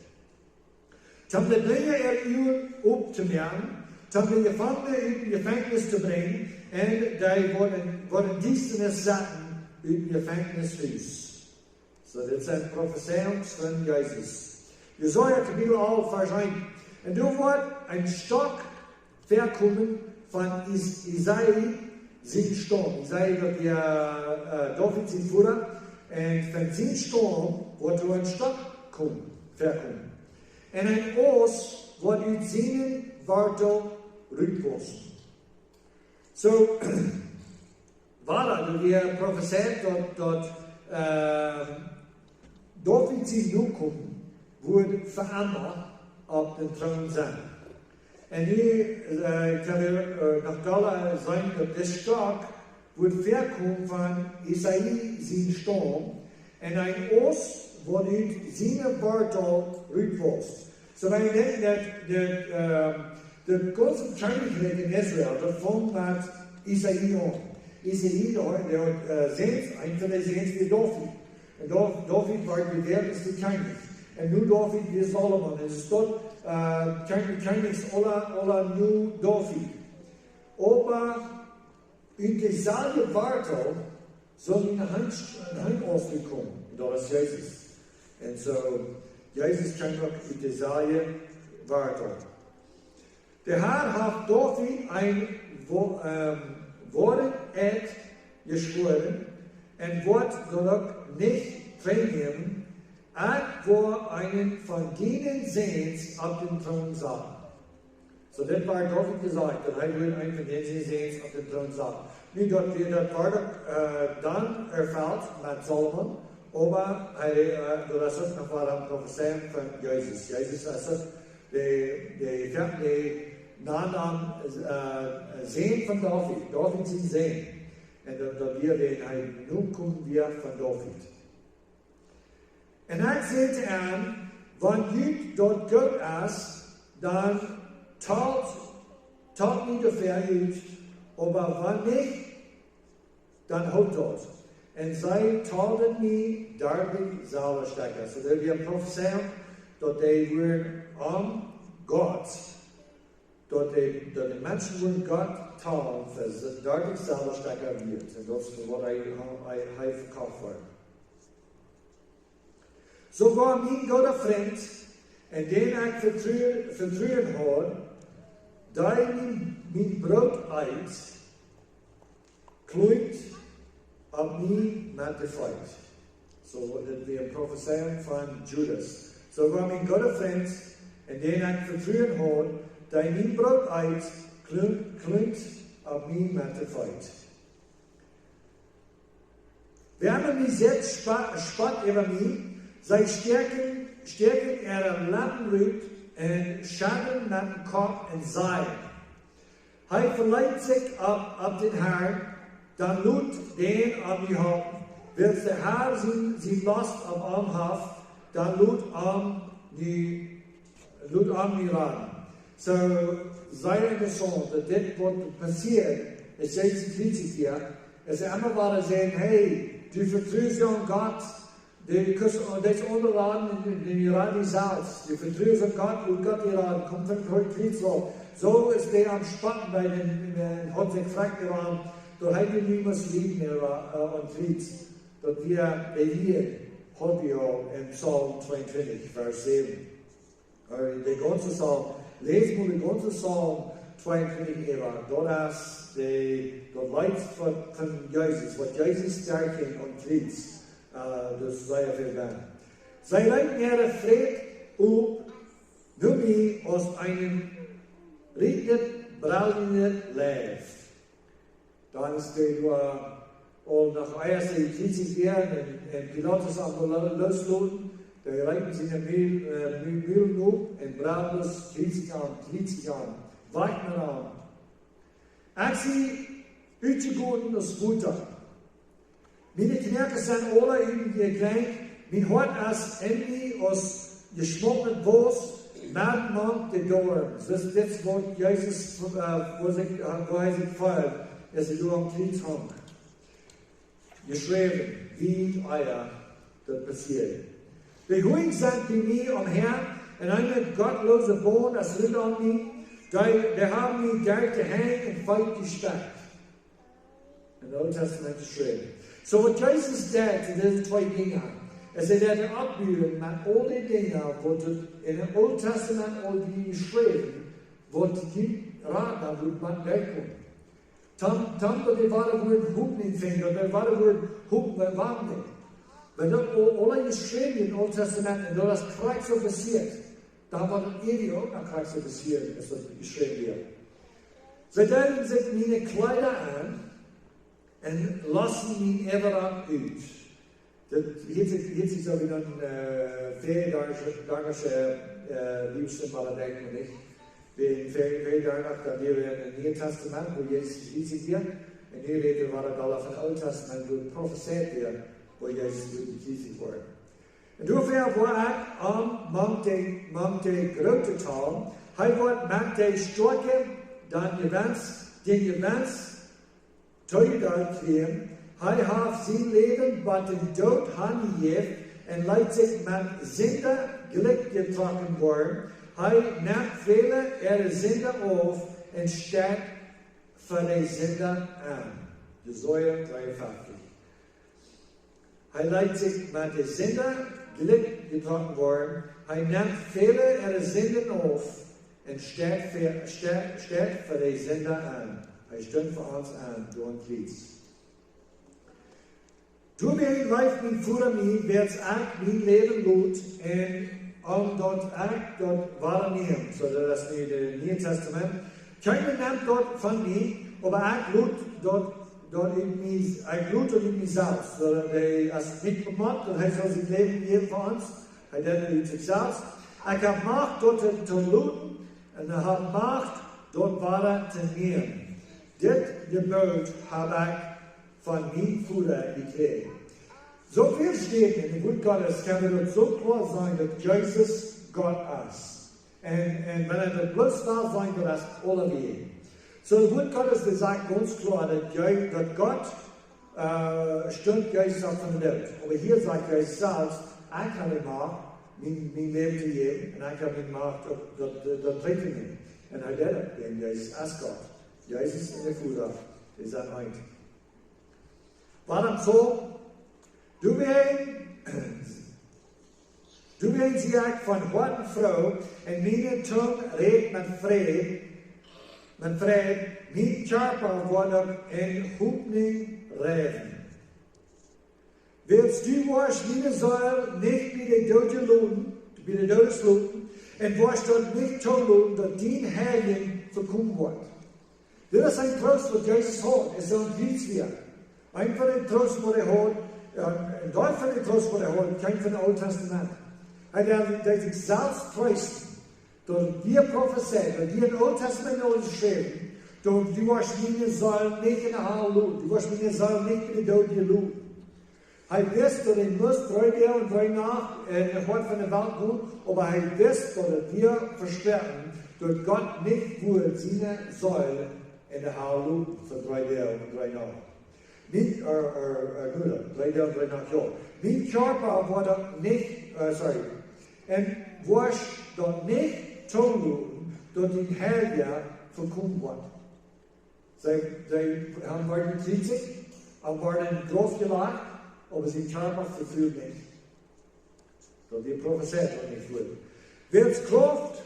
Toom de Blinje äare Uagen optomoaken, toom de Jefangne ut daut Jefenkjnis to brinjen, un dee waut en, waut en Diestanis setten ut daut Jefenkjnishus. Soo, dit sent Profezeiungen von Jesus. Jesaja Kapitel alf, Varsch eent. Un doa woat een Stock väakomen von Is-, Isai sien Staum. Isai, daut wia, äh, David sien Voda. Un von sien Staum woat doa een Stock komen, väakomen. Un een Aust woat ut siene Wortel rutwaussen. Soo, wada, doa wia profezeit daut, daut, äh, David sien Nokomen wudd fa emma opp dän Troon sennen. Un hia, äh, kjenn wie, äh, noch dolla seenen, daut dit Stock wudd väakomen von Isai sien Staum, un een Aust, waut ut siene Wortel rutwauss. Soo, wan jie denkjen, daut, daut, äh, daut gaunze Kjennichrikj en Israel, daut funk met Isai aun. Isai, dee haud, dee haud, äh, Säns, eena von de Säns wia David. Un Dau-, David wort jewält aus de Kjennich. Un nu David wia Salomo. Un soo daut, äh, Kjenn-, Kjennichs aula, aula nu David. Oba ut deeselwje Wortel saul een Haunt, een Haunt rutkomen. Un daut es Jesus. Un soo, Jesus kjemt uk ut deeselwje Wortel. De Har haft David een Wo-, ähm, Woaren Eid jeschwoaren un woat daut uk nich trigjnämen, ekj woa eenen von diene Säns opp dän Troon saten. Soo, dit wia David jesajcht, daut hee wudd eenen von diene Säns opp dän Troon saten. Nu, daut wia, daut wort uk, äh, dan erfelt met Salomo, oba hee, äh, daut es uk noch waut aun Profezeiunk von Jesus. Jesus es uk de, de, de, de Namen, äh, Sän von David, David sien Sän. Un daut, daut wia, wan hee Nokomen wia von David. Un ekj säd to an, wan junt daut goot es, dan talt, talt mie doafäa ut, oba wan nich, dan hoolt daut. Un see tolden mie dartich Selwastekja. Soo, daut wia Profezeiunk, daut dee wudden aun Gott, daut dee, daut de Menschen wudden Gott tollen fa dartich Selwastekja Wieet. Un daut es waut hee, hee, hee vekoft haud. Soogoa mien gooda Frint, aun dän ekj Vetruen, Vetruen haud, dee mien, mien Broot eet, klunt opp mie met de Feet. Soo, daut wia eene Profezeiunk von Judas. Soogoa mien gooda Frint, aun dän ekj Vetruen haud, dee mien Broot eet, klunt, klunt opp mie met de Feet. Wäa mie sitt, spa-, spott äwa mie, see stäakjen, stäakjen äare Leppen rut un schudden met dän Kopp un sajen: Hee veleet sikj opp, opp dän Harn, dan lot dän am nu hoolen. Wiels de Har sien, sien Lost opp am haft, dan lot am nu, lot am nu raden. Soo, sea interessaunt, daut dit waut passieet, es Jesus kjriezigt wia, es hee emma wada säd: Hey, du vetrust aun Gott, du kaust, dee es aunjeladen un, un, un du radst die selfst. Du vetrust aun Gott, lot Gott die raden, komm von Gott, Kjriez rauf. Soo es hee aum Spotten bie dän, dän, dän haud sikj frakjt jeroden, daut hee dän nu must lieden, hee wia, äh, aum Kjriez. Daut wia, dee hia, haud wie aul en Psalm tweeuntwintich, Varsch säwen. Äh, de gaunze Psalm, läs mol de gaunze Psalm tweeuntwintich äwa. Daut es de, daut Leet von, von Jesus, waut Jesus sterft aum Kjriez. Äh, daut es sea väl wieet. See reeten äare Fräd opp no mie aus een rietnet, brellendet Leew. Dan es hee, äh, aul noch ieescht kjriezigt woaren un, un Pilatus am lo-, loosloten. Dee reeten siene Mul-, äh, Mul-, Mulen opp un brelden: Kjriezich am, kjriezich am, wajch met am. Ekj sie utjegoten aus Wota. Miene Knoakes sent aula utjekjreent, mien Hoat es en mie aus jeschmoltnet Wast, medden mank de Doarwen. Soo es dit waut Jesus, äh, woo sikj, äh, woo hee sikj feeld, aus hee doa aum Kjriez hunk. Jeschräwen, wiet ea daut passieed. De Hunj sent bie mie omher, un eene gottloose Baunt es runtom mie, dee, dee haben mie derch de Henj un Feet jespekjt. En Oolet Tastament jeschräwen. Soo waut Jesus deed en dise twee Dinja, es hee deed oppbuen met aul dee Dinja waut en Oolet Tastament aul wia jeschräwen, waut hia raden, waut maun denkjen kunn. Tom, tom, daut dee wada wudden Hopninj finjen, daut dee wada wudden Hopninj woaren. Wan daut aul, aul jeschräwen en Oolet Tastament, un daut es krakjt soo passieet, dan woat daut hia uk noch krakjt soo passieren, aus daut jeschräwen wia. See deeden sikj miene Kjleeda aun un losten mien Äwarock ut. Daut hieet sikj, hieet sikj soo aus een, äh, väl Dach-, Dachsche, äh, Liefst, wua daut denkjt maun nich. Wan väl, väl Dach, dan wia wie em Nieen Tastament, wua Jesus kjriezigt wort. Un nu räden wie wada von Oolet Tastament, wua profezeit wort, wua Jesus wudd kjriezigt woaren. Un doafäa wia ekj am mank de, mank de Groote talen, hee woat mank de Stoakje dän Jewenst, dän Jewenst toojekjräajen. Hee haft sien Läwen bat dän Doot hanjejäft un leet sikj met Sinda jlikj jetrocken woaren. Hee nemt väle äare Sind auf un steit fa de Sinda aun. Jesaja dreeunfeftich. Hee leet sikj met de Sinda jlikj jetrocken woaren. Hee nemt väle äare Sinden auf un steit fa, steit, steit fa de Sinda aun. Hee stunt fa ons aun, doa aum Kjriez. Doawäajen leeft mien Voda mie, wiels ekj mien Läwen lot un om daut ekj daut woare näm. Soo, daut es nu daut Niee Tastament. Kjeena nemt daut von mie, oba ekj lot daut, daut ut mie, ekj lot daut ut mie selfst. Soo, daut hee es nich bemoakt, daut hee saul sien Läwen jäwen fa ons. Hee deed daut ut sikj selfst. Ekj hab Macht daut to, to loten un ekj hab Macht daut woare to nämen. Dit Jeboot hab ekj von mien Voda jekjräajen. Soo väl Städen en daut Wuat Gottes kjenn wie daut soo kloa seenen, daut Jesus Gott es. Un, un wan wie daut bloos woa seenen, daut es aulawäajen. Soo daut Wuat Gottes, daut sajcht gaunz kloa, daut Je-, daut Gott äh, stunt Jesus opp von de Doot. Oba hia sajcht Jesus selfst: "Ekj hab de Macht, mien, mien Läwen to jäwen, un ekj hab de Macht, daut, daut, daut, daut trigjtonämen." Un hee deed et, wiels Jesus es Gott. Jesus un de Voda, dee sent eent. Wuarom soo? Doawäajen, doawäajen sie ekj von Hoaten froo, un miene Tung rät met Fräd, met Freid, mien Kjarpa woat uk en Hopninj reifen. Wiels du woascht miene Seel nich bie de Doodje loten, bie de Doodes loten, un woascht daut nich toloten, daut dien Heilja vekomen woat. Dit es een Troost, waut Jesus haud, es soo een Lied wia. Een von de Troost, waut hee haud, äh, een Deel von de Troost, waut hee haud, kjeem von daut Oole Tastament. Hee deed, deed sikj selfst treesten, daut wia profezeit, daut wia em Oole Tastament aul jeschräwen, daut du woascht miene Seel nich en de Hal loten, du woascht miene Seel nich bie de Doodje loten. Hee wist, daut hee must dree Doag un dree Nacht en daut Hoat von de Welt gonen, oba hee wist, daut et wia vesproaken, daut Gott nich wudd siene Seel en de Hal loten fa dree Doag un dree Nacht. Mien, äh, äh, äh, nu dan, dree Doag un dree Nacht, jo. Mien Kjarpa woat uk nich, äh, sorry, un woascht daut nich toloten, daut dien Heilja vekomen woat. See, see haben am jekjriezicht, am em Grauf jelajcht, oba sien Kjarpa veful nich. Daut wia profezeit, daut nich wudd. Wiels Krauft,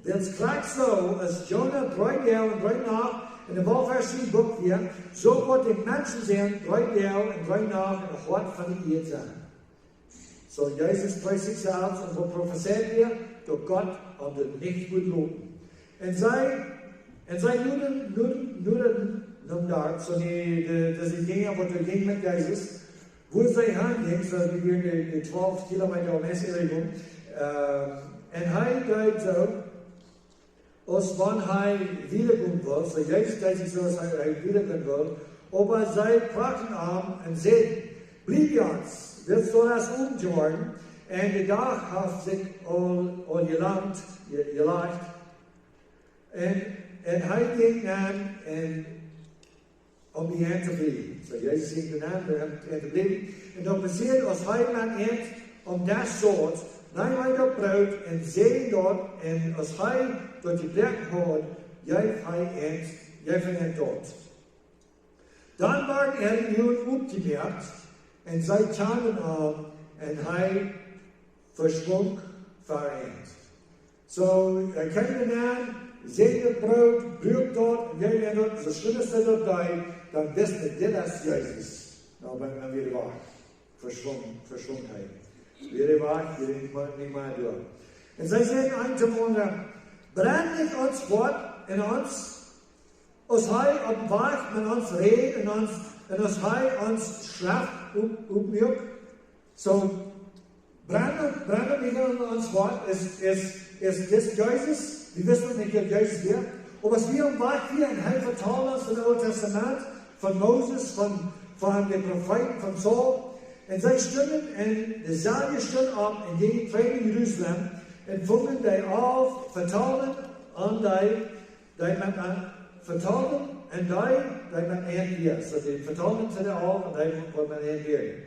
wiels krakjt soo aus Jona dree Doag un dree Nacht en de Walfesch sien Buck wia, soo woat de Menschensän dree Doag un dree Nacht en daut Hoat von de Ieed sennen. Soo, Jesus prees sikj selfst un waut profezeit hee, daut Gott am daut nich wudd loten. Un see, un see nomen, nomen, nomen, nomen daut, soo dee, dee, dee Dinja, waut doa jinjen met Jesus, wua see han jinjen, soo aus wie hia de, de twalf Kilometa om es Richtung, äh, un hee deed soo, aus wan hee wieda gonen wull, soo Jesus deed sikj soo aus hee, hee wieda gonen wull, oba see packten am un säden: "Bliew bie ons, wiels daut es Owent jeworden, un de Dach haft sikj aul, aul jelangt, je-, jelajcht." Un, un hee jinkj nenn un om bie an to bliewen. Soo, Jesus jinkj doa nenn, om bie an to bliewen. Un daut passieed, aus hee met an aum Desch saut, neem hee daut Broot un säajend daut, un aus hee daut jebroaken haud, jeef hee an, jeef hee an daut. Dan worden äare Uagen opjemoakt, un see kjanden am, un hee veschwunk ver an. Soo, hee kjeem doa nenn, säajend daut Broot, bruak daut, un jeef an daut, soo schwind aus hee daut deed, dan wisten see, dit es Jesus. Nu, dan, dan wia hee wajch. Veschwunk, veschwunk hee. Wia hee wajch, wia hee nich mea, nich mea doa. Un see säden eent toom aundren: "Brennt nich ons Hoat en ons, aus hee oppem Wajch met ons räd un ons, un aus hee ons Schreft op-, opmuak?" Soo, brennt, brennt nich en ons Hoat, es, es, es dit Jesus? Wie wisten nich, daut Jesus wia. Oba aus wie oppem Wajch wieren, hee vetald ons von daut Oole Tastament, von Moses, von, von de Profeeten, von Saul. Un see stunden, un deeselwje stund opp un jinkj trigj no Jerusalem, un fungen dee aul, vetalden an dee, dee met an, vetalden an dee, dee met an wieren. Soo, dee vetalden to dee aul, un dee, waut met an wieren.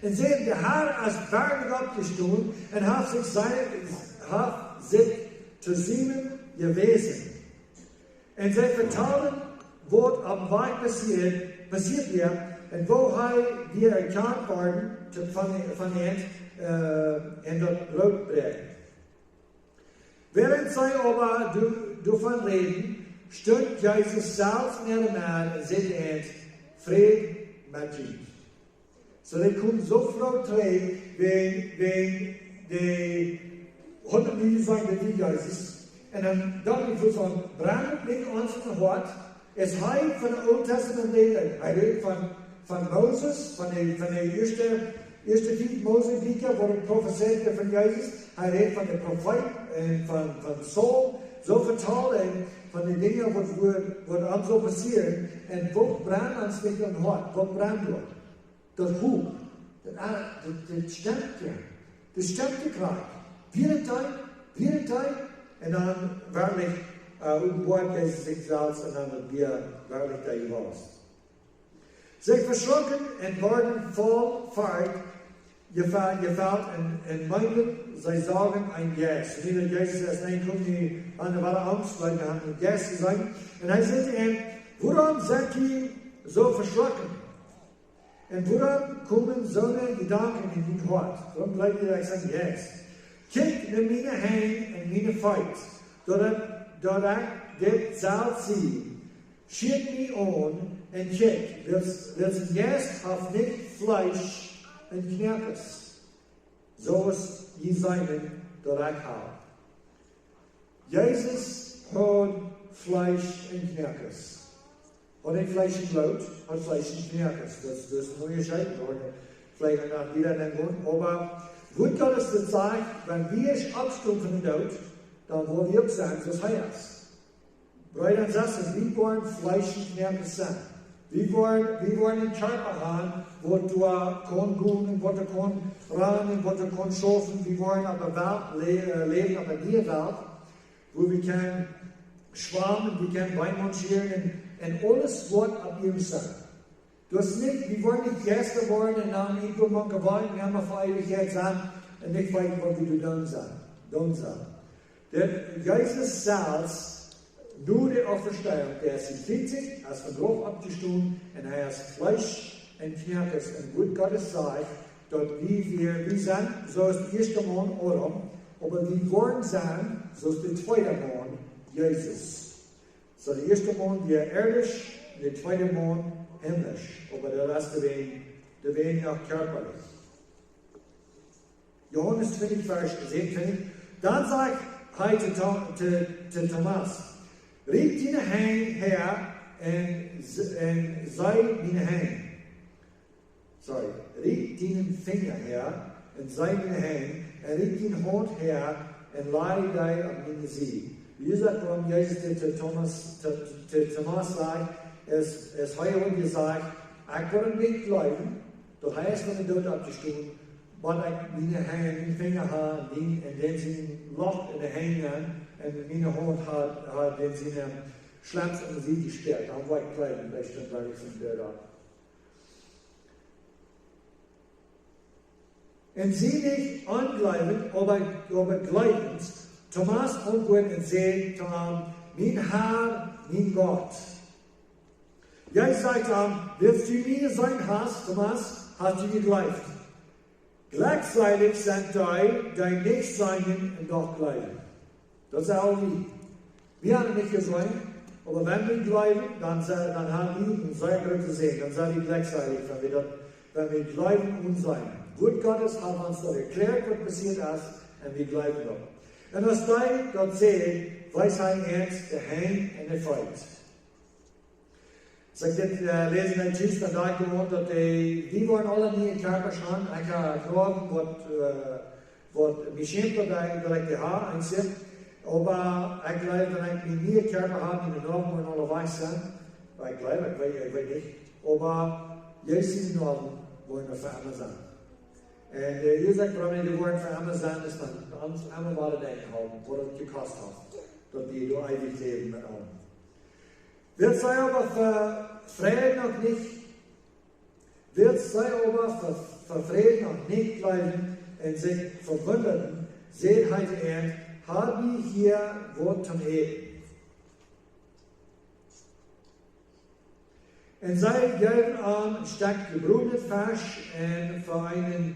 Un säden: "De Herr es werkjlich oppjestonen un haft sikj, haft sikj to Simon jewäsen." Un see vetalden, waut oppem Wajch passieet, passieet wia, un woo hee wia erkjant worden, to, von, von an, äh, un daut Broot brocht. Wäarent see oba doa-, doavon räden, stunt Jesus selfst en äare Med un säd an: "Fräd met junt." Soo, dee kjeemen soo froo trigj, wäajen, wäajen dee hauden nich jesajcht, daut wia Jesus. Un dan docht ekj, woo soo: Brennt nich ons en Hoat? Es hee von daut Oole Tastament räden? Hee rät von, von Moses, von de, von de ieeschte, ieeschte fief Mose Bieekja, wua et profezeit wort von Jesus. Hee rät von de Profeeten un von, von Saul. Soo vetald hee von de Dinja, waut, waut, waut ons soo passieren. Un waut brennt ons nich em Hoat? Waut brennt doa? Daut Hoat, daut, ah, daut, daut stemmt je. Daut stemmt je krakjt. Wia et dee? Wia et dee? Un dan werkjlich, äh, openboat Jesus sikj selfst un dan wia et werkjlich dee wia. See veschrocken un worden voll Forcht, jefa-, jefelt un, un meenden, see sagen een Jeist. Nä, daut Jesus es, nä, kjemt nich aun de woare Angst, wiels hee haud een Jeist jeseenen. Un hee säd to an: Wuarom sent jie soo veschrocken? Un wuarom komen soone Jedanken en jun Hoat? Wuarom jleew jie daut ekj sie een Jeist? Kjikjt no miene Henj un miene Feet, daut ekj, daut ekj dit selfst sie. Schieet mie aun un kjikjt, wiels, wiels een Jeist haft nich Fleesch un Knoakes, soo aus jie seenen daut ekj hab. Jesus haud Fleesch un Knoakes. Haud nich Fleesch un Bloot, haud Fleesch un Knoakes. Daut, daut es een Unjascheet, doa woa wie veleicht noch wieda aungonen. Oba Wuat Gottes daut sajcht, wan wie oppstonen von dän Doot, dan woa wie uk sennen soo aus hee es. Breeda un Sestren, wie woaren Fleesch un Knoakes sennen. Wie woaren, wie woaren een Kjarpa haben, waut doa kaun gonen un waut doa kaun rannen un waut doa kaun schaufen. Wie woaren opp de Welt lä-, äh, läwen, opp de niee Welt, wua wie kjennen schwamen, wie kjennen Beem montieren un, un aules woat opp ieescht sennen. Daut es nich, wie woaren nich Jeista woaren un dan irjentwua mank de Wolkjen emma fa Eewichkjeit sennen un nich weeten, waut wie doa doonen sellen, doonen sellen. Daut Jesus selfst, no de Oppstonunk, dee es en Fieetich, es von doot oppjestonen un hee es Fleesch un Knoakes. Un Wuat Gottes sajcht, daut wie, wie, wie sent soo aus de ieeschta Maun Adam, oba wie woaren sennen soo aus de tweeda Maun Jesus. Soo, de ieeschta Maun wia ieedisch, de tweeda Maun himmlisch. Oba de latsta wia, dee wia noch kjarpalich. Johanes twintich, Varsch säwenuntwintich. Dan säd hee to To-, to, to Thomas: Rieekj diene Henj häa un s-, un see miene Henj. Sorry, rieekj dienen Finja häa un see miene Henj, un rieekj diene Haunt häa un laj dee opp miene Sied. Woo es daut, wuarom Jesus dit to Thomas, to, to Thomas säd, es, es hee haud jesajcht: Ekj woa nich jleewen, daut hee es von dän Doot oppjestonen, bat ekj miene Henj, miene Finja hab, un dän, un dän sien Loch en de Henj un miene Haunt hab, hab dän siene Schlems en de Sied jestäakjt. Dan woa ekj jleewen, daut ekj daut werkjlich von Doot opp. Un see nich onjleewent, oba, oba jleewent. Thomas auntwuad un säd to am: Mien Herr, mien Gott. Jesus säd to am: Wiels du mie jeseenen hast, Thomas, hast du jejleeft. Jlekjsielich sent dee, dee nich seenen un doch jleewen. Daut es aul wie. Wie haben nich jeseenen, oba wan wie jleewen, dan se-, dan haben wie een sea grooten Säajen, dan sent wie jlekjsielich, wan wie daut, wan wie jleewen un seenen. Wuat Gottes haft ons daut erkjläat, waut passieet es, un wie jleewen daut. Un aus hee daut säd, wees hee an de Henj un de Feet. Aus ekj dit, äh, läsen deed, dan docht ekj aun daut dee, wie woaren aule niee Kjarpasch han. Ekj hab Noawen waut, äh, waut mie schämt daut ekj, daut ekj dee hab, eent sien. Oba ekj jleew, wan ekj mienen nieen Kjarpa hab, miene Noawen woaren aule wajch sennen. Oba ekj jleew, ekj weet, ekj weet nich. Oba Jesus siene Noawen woaren fa emma sennen. Un, äh, Jesus sajcht, wuarom dee woaren fa emma sennen, es dan ons emma woaren denkjen halpen, waut daut jekost haft, daut wie doa eewich läwen met am. Wiels see oba ver-, Fräd noch nich, wiels see oba ver-, ver Fräd noch nich jleewen un sikj vewundaden, säd hee to an: Hab jie hia waut toom äten? Un see jeewen am een Stekj jebrodnet Fesch un fa eenen,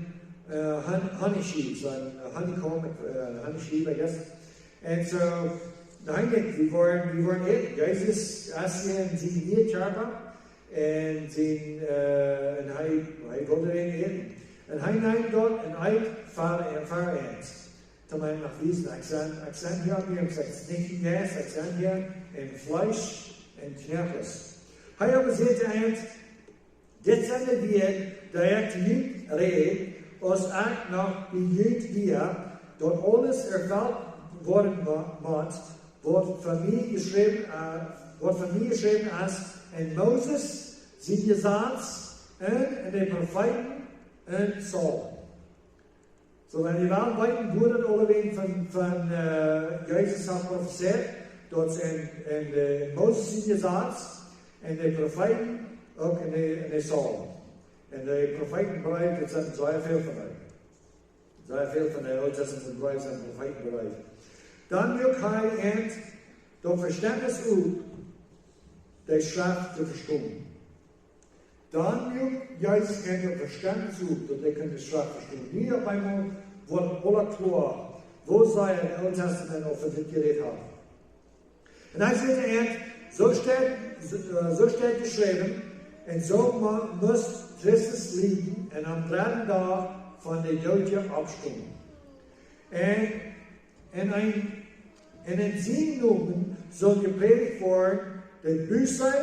äh, Hon-, Honichschiew, soo een, äh, honeycomb, äh, Honichschiew, I guess. Un soo, dan denkj ekj, wie woaren, wie woaren äten. Jesus es hia en sienen nieen Kjarpa. Un sien, äh, un hee, hee wull doa äten. Un hee neem daut un eet ver, ver an. Toom am noch wiesen, ekj sie, ekj sie hia, ekj sie nich en Jeist, ekj sie hia en Fleesch un Knoakes. Hee oba säd to an: Dit sent de Wieed, dee ekj to junt räd, aus ekj noch bie junt wia, daut aules erfelt woaren mo-, mott, waut von mie jeschräwen, äh, waut von mie jeschräwen es en Moses sien Jesaz un en de Profeeten un Psalmen. Soo, wan wie wellen weeten, woo daut aulawäajen von, von, äh, Jesus haft profezeit, daut es en, en de Moses sien Jesaz, en de Profeeten Uk en de, en de Psalm. En de Profetenbreef, daut sent sea väl von dee. Sea väl von de Oole Testament Breef sent Profetenbreef. Dan muak hee an daut Vestentnis opp, de Schreft to vestonen. Dan muak Jesus an daut Vestentnis opp, daut hee kunn de Schreft vestonen. Nu opp eemol woat aules kloa, woo sea daut Oole Testament äwa dit jerät haft. En hee sajcht uk, soo steit, soo, äh, soo steit jeschräwen, un soo mu-, must Christus lieden un aum dredden Dach von de Doodje oppstonen. Un, un een, un en sienen Nomen saul jeprädicht woaren de Buße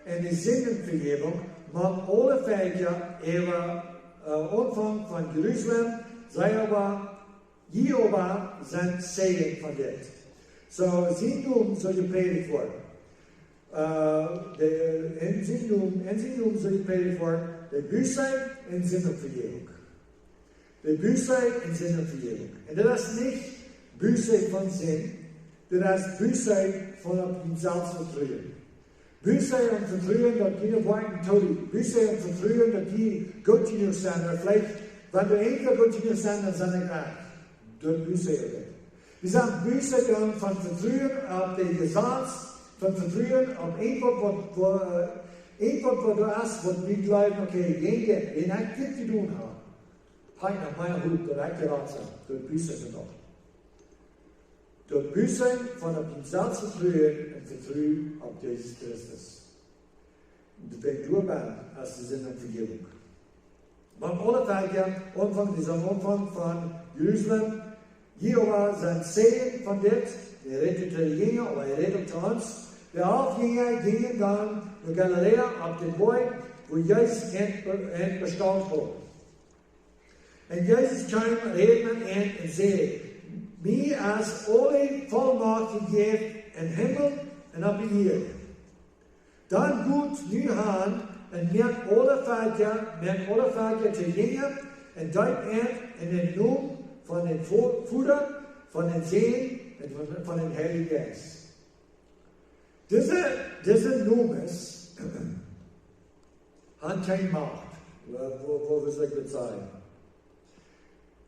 un de Sindenvejäwunk mank aule Velkja, äwa, äh, aunfangen von Jerusalem, see oba Jie oba sent Zeijen von dit. Soo, en sienen Nomen saul jeprädicht woaren. Äh, de, en sienen Nomen, en sienen Nomen saul jeprädicht woaren, de Buße un Sindenvejäwunk. De Buße un Sindenvejäwunk. Un daut es nich Buße von Sind, daut es Buße von opp die selfst vetruen. Buße un vetruen daut jie nich woaren toolen. Buße un vetruen daut jie goot jenuach sent. Ooda veleicht, wan du eent goot jenuach sent, dan sent ekj rajcht. Daut Buße uk. Wie sent Buße dan von vetruen opp de Jesaz, von vetruen opp eent waut, waut, waut, äh, eent waut, waut doa es, waut wie jleewen, okay, jene, wan ekj dit jedonen hab, hab ekj noch mea Hopninj, daut ekj jerat sie, daut Buße jedonen. Daut Buße von opp die selfst vetruen un vetruen opp Jesus Christus. Un daut brinjt doa bie aus de Sindenvejäwunk. Mank aule Velkja, aunfangen, dee sellen aunfangen von Jerusalem. Jie oba sent Zeijen von dit, hee rät to de Jinja, oba hee rät uk to ons. De alf Jinja jinjen dan no Galiläa opp dän Boajch, wua Jesus an be-, an bestalt haud. Un Jesus kjeem, räd met an un säd: Mie es aule Vollmacht jejäft em Himmel un opp de Ieed. Dan got nu han un moakt aule Velkja, moakt aule Velkja to Jinja un deept an en dän Nomen von dän Vo-, Voda, von dän Sän un von, von dän Heiljen Jeist. Dise, dise Nomes han kjeene Macht, woo, woo, woo saul ekj daut sajen?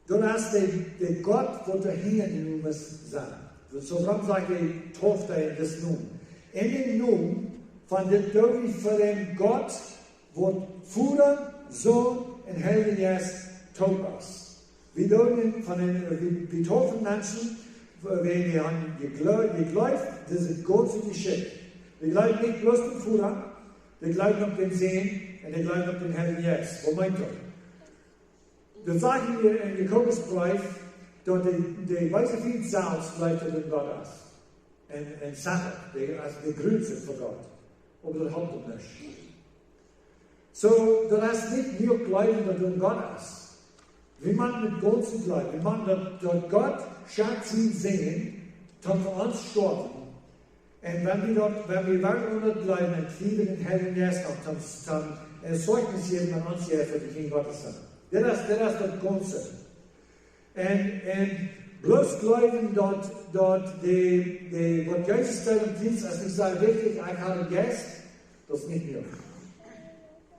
Daut es de, de Gott, waut doa hinja de Nomes sent. Soo wuarom sajcht hee, deept an en dän Nomen? En dän Nomen von dit doo wie fa dän Gott, waut Voda, Sän un Heilja Jeist toop es. Wie doonen von dän, äh, wie, wie deepen Menschen, wan dee han jejle-, jejleeft, dise gaunze Jeschicht. Dee jleewen nich bloos aun dän Voda, dee jleewen uk aun dän Sän un dee jleewen uk aun dän Heiljen Jeist. Waut meent daut? Daut sajcht hia en Jakobus Breef, daut de, de beese Fient selfst jleeft, daut doa een Gott es. Un, un sajcht, dee es de Grunt fa Gott. Oba daut halpt uk nich. Soo, daut es nich mea jleewen, daut doa een Gott es. Wie motten met gaunzem Jleewen, wie motten daut, daut Gott schekjt sienen Sän, toom fa ons stoawen. Un wan wie daut, wan wie werkjlich aun daut jleewen un jleewen en dän Heiljen Jeist, dan, dan, dan, äh, Zeichnis jäwen aun ons Jeist, daut wie Kjinja Gottes sent. Dit es, dit es daut Gaunze. Un, un bloos jleewen daut, daut de, de, waut Jesus deed aum Kjriez, es nich soo wichtich, ekj hab dän Jeist, daut es nich mea.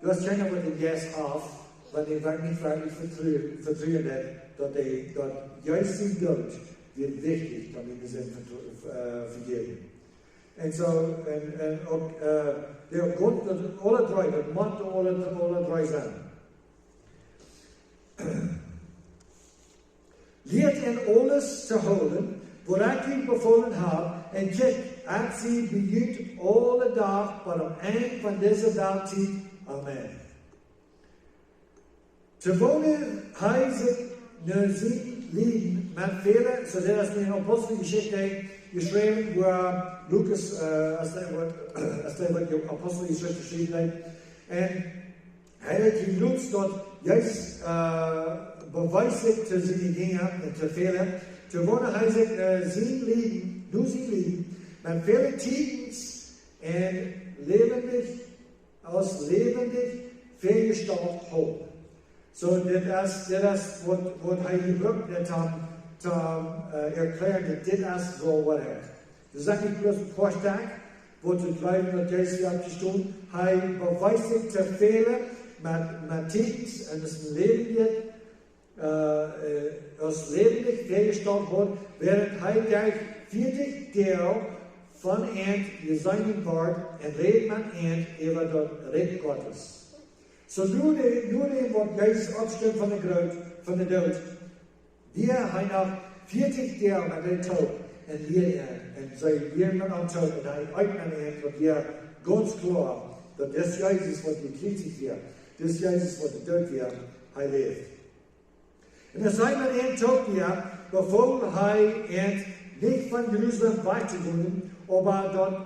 Daut es kjeena, waut dän Jeist haft, wan hee nich werkjlich vetruen, vetruen deit, daut hee, daut Jesus sien Doot wia wichtich, daut wie de Sind vetru-, äh, vejäwen. Un soo, un, un uk, äh, de Gott, daut aule dree, daut mott aule, aule dree sennen. Lieet an aules to hoolen, waut ekj junt befolen hab, un kjikjt, ekj sie bie junt aule Doag bat aum Enj von dise Welttiet. Amen. Too woonen hee sikj no sien Lieden met väle, soo daut es en Aposteljeschicht jeschräwen, wua Lukas, äh, aus hee woat, aus hee woat Aposteljeschicht jeschräwen haft. Un hee haud jenuach daut Jesus, äh, bewiest sikj to siene Jinja un to väle. Too woonen hee sikj, äh, sien Lieden, no sien Lieden, met väle Tieekjens un läwendich, aus läwendich väajestalt haud. Soo, dit es, dit es waut, waut hee jebrukt haft, om, om, äh, erklären, daut dit es woll Woarheit. Daut sent nich bloos een poa Stekj, Woat to jleewen daut Jesus es oppjestonen. Hee bewiest sikj to väle met, met Tieekjens un es een Läwen, äh, äh, aus läwendich väajestalt woat, wäarent hee derch vieetich Doag von an jeseenen woat un räd met an äwa daut Rikj Gottes. Soo nu de, nu de waut Jesus oppstunt von de Groot, von de Doot, wia hee noch vieetich Doag met an toop un lieed an. Un see wieren met am toop un hee eet met an, daut wia gaunz kloa daut dis Jesus waut jekjriezicht wia, dis Jesus waut doot wia, hee läft. Un aus hee met an toop wia, befool hee an nich von Jerusalem wajch to gonen, oba daut,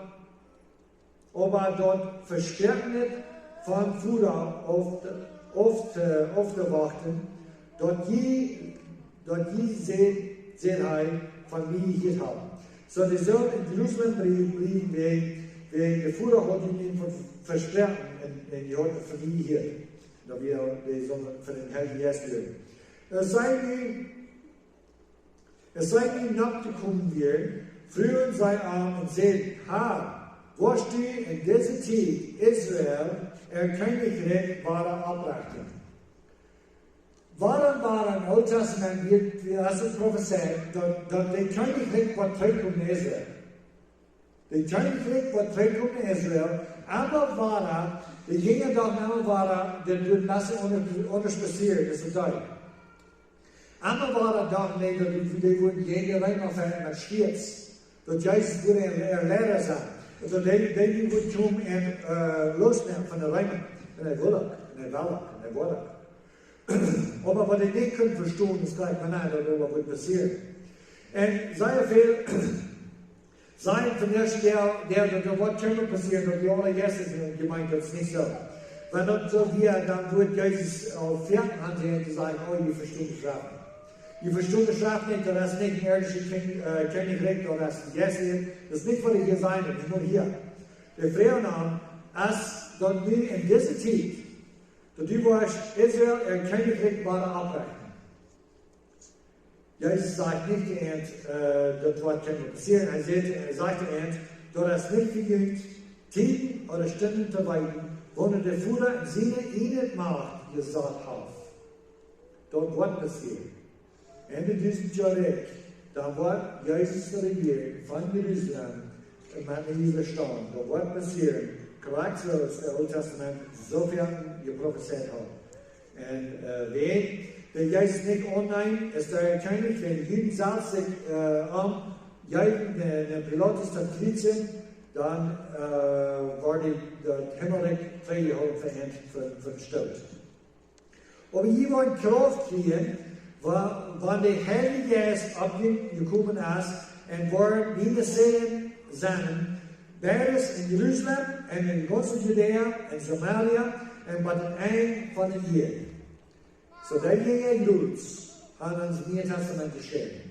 oba daut Vespräakjen vom Voda auf, auf, auftowachten, daut jie, daut jie, säd, säd hee, von mie jehieet haben. Soo, dee sullen en Jerusalem bliewen, bliewen wäajen, wäajen de Voda haud an Vespräakjen un, un hee haud von mie jehieet. Daut wia, dee sullen von dän Heiljen Jeist läwen. Aus see nu, aus see nu nopp jekomen wieren, fruagen see am un säden: Herr, woascht du en dise Tiet Israel äa Kjennichrikj wada opprechten? Wuarom wia em Oolen Tastament, wia, wia aus et profezeit, daut, daut de Kjennichrikj woat trigjkomen no Israel? De Kjennichrikj woat trigjkomen no Israel, emma wada, de Jinja dochten emma wada, daut woat nich aundasch, aundasch passieren, es et doa. Emma wada dochten see daut dee, dee wudden jäajen de Reema fajchten met Schwieet. Daut Jesus wudd een, een Leida sennen. Daut dee, dee, dee wudd komen un, äh, loosmoaken von de Reema. Un hee wull uk, un hee wull uk, un hee wull uk. Oba waut see nich kunnen vestonen, es jlikj, mau nä, daut daut wudd passieren. Un sea väl sajen vondoag, jo, jo, daut, daut woat kjennen passieren, daut de Heilje Jeist es en de Jemeent, daut es nich soo. Wan daut soo wia, dan wudd Jesus aul foaken aunfangen to sajen: Oh, jie vestonen de Schreft nich. Jie vestonen de Schreft nich, daut es nich een irdischa Kjen-, äh, Kjennichrikj, daut es een jeistlichet. Daut es nich waut ekj hia saj, ekj sie hia. De Froag aun am es, daut nu en dise Tiet, daut du woascht Israel äa Kjennichrikj wada opprechten. Jesus sajcht nich to an, äh, daut woat kjennen passieren. Hee sajcht, hee sajcht to an, daut es nich fa junt, Tieden ooda Stunden to weeten, wanea de Voda en siene eejne Macht jesat haft. Daut woat passieren. En de dusent Joa Rikj, dan woat Jesus rejieren von Jerusalem met dise Staut. Daut woat passieren, krakjt soo aus daut Oole Tastament soo väl jeprofezeit haud. Un, äh, wan dee Jesus nich aunneemen, es dee kjeen Kjennich, wan de Juden selfst sikj, äh, aum jäajen, äh, dän Pilatus daut Kjriez, dan, äh, woat dee daut Himmelrikj trigjjehoolen fa an, fa, fa Stoot. Oba jie woaren Krauft kjrieen, wa-, wan de Heilje Jeist opp junt jekomen es, un woaren miene Zeijen sennen, beides en Jerusalem un en gaunz Judäa un Samaria un bat daut Enj von de Ieed. Soo, dee Dinja, Junges, haben ons em Nieen Tastament jeschräwen.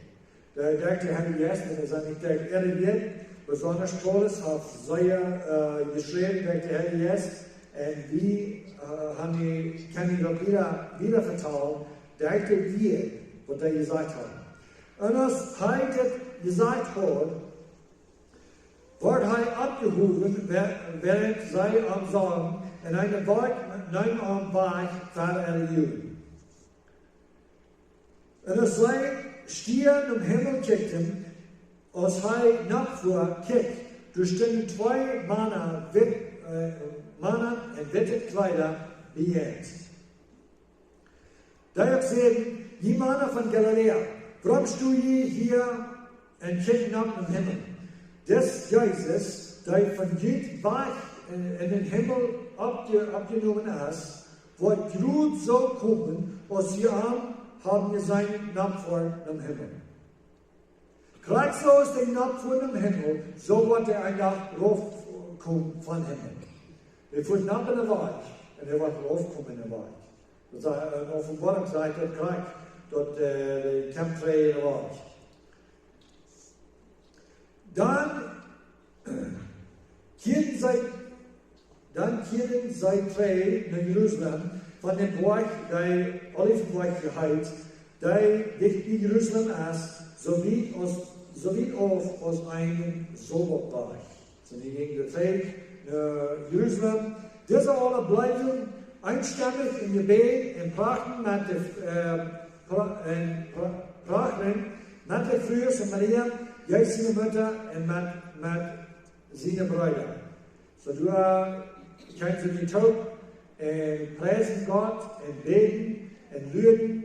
Dee, dee, dee Heilje Jeist, un dee sent nich dee irre Ieed, besonda Paulus haft sea, äh, jeschräwen derch dän Heiljen Jeist, un wie, äh, haben dee, kjennen dee daut wada, wada vetalen, derch dee Wieed, waut hee jesajcht haft. Un aus hee dit jesajcht haud, wort hee oppjehowen, wäa-, wäarent see am sagen, un eene Wolkj neem am wajch ver äare Uagen. Un aus see stiew nom Himmel kjikjten, aus hee nopp fua, kjikj, doa stunden twee Mana, witt, äh, Mana en witte Kjleeda bie an. Dee säden: Jie Mana von Galiläa, wuarom sto jie hia un kjikjen nopp nom Himmel? Dis Jesus, dee von junt wajch, äh, en dän Himmel oppje-, oppjenomen es, woat krakjt soo komen, aus jie am haben jeseenen nopp fua nom Himmel. Krakjt soo aus hee nopp fua nom Himmel, soo woat hee eenen Dach raufkomen vom Himmel. Hee fua nopp en de Wolkj, un hee woat raufkomen en de Wolkj. Daut sajcht, äh, Openboarunk sajcht daut krakjt, daut, äh, dee kjemt trigj en de Wolkj. Dan kjieeden see, dan kjieeden see trigj no Jerusalem, von dän Boajch, dee Olivenboajch heet, dee dicht bie Jerusalem es, soo wiet aus, soo wiet auf aus een Sabbatboajch. Un hee jinkj de Tiet no Jerusalem. Dise aule bleewen eenstemmich em Jebäd un prachten met de, äh, pra-, un pra-, prachten met de Frues un Maria, Jesus siene Mutta, un met, met siene Breeda. Soo doa kjeemen see toop un priesen Gott un bäden un luaden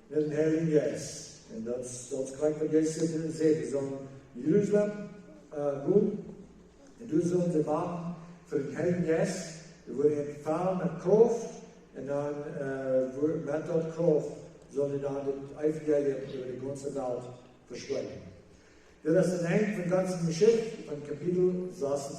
no dän Heiljen Jeist. Un daut, daut es krakjt waut Jesus säd. Dee sullen no Jerusalem, äh, gonen. Un doa sullen see wachten fa dän Heiljen Jeist. Dee woat an faulen met Krauft. Un dan, äh, woat met daut Krauft sullen see dan daut Evangelium äwa de gaunze Welt vespreeden. Dit es daut Enj von Gott siene Jeschicht, von Kapitel sas.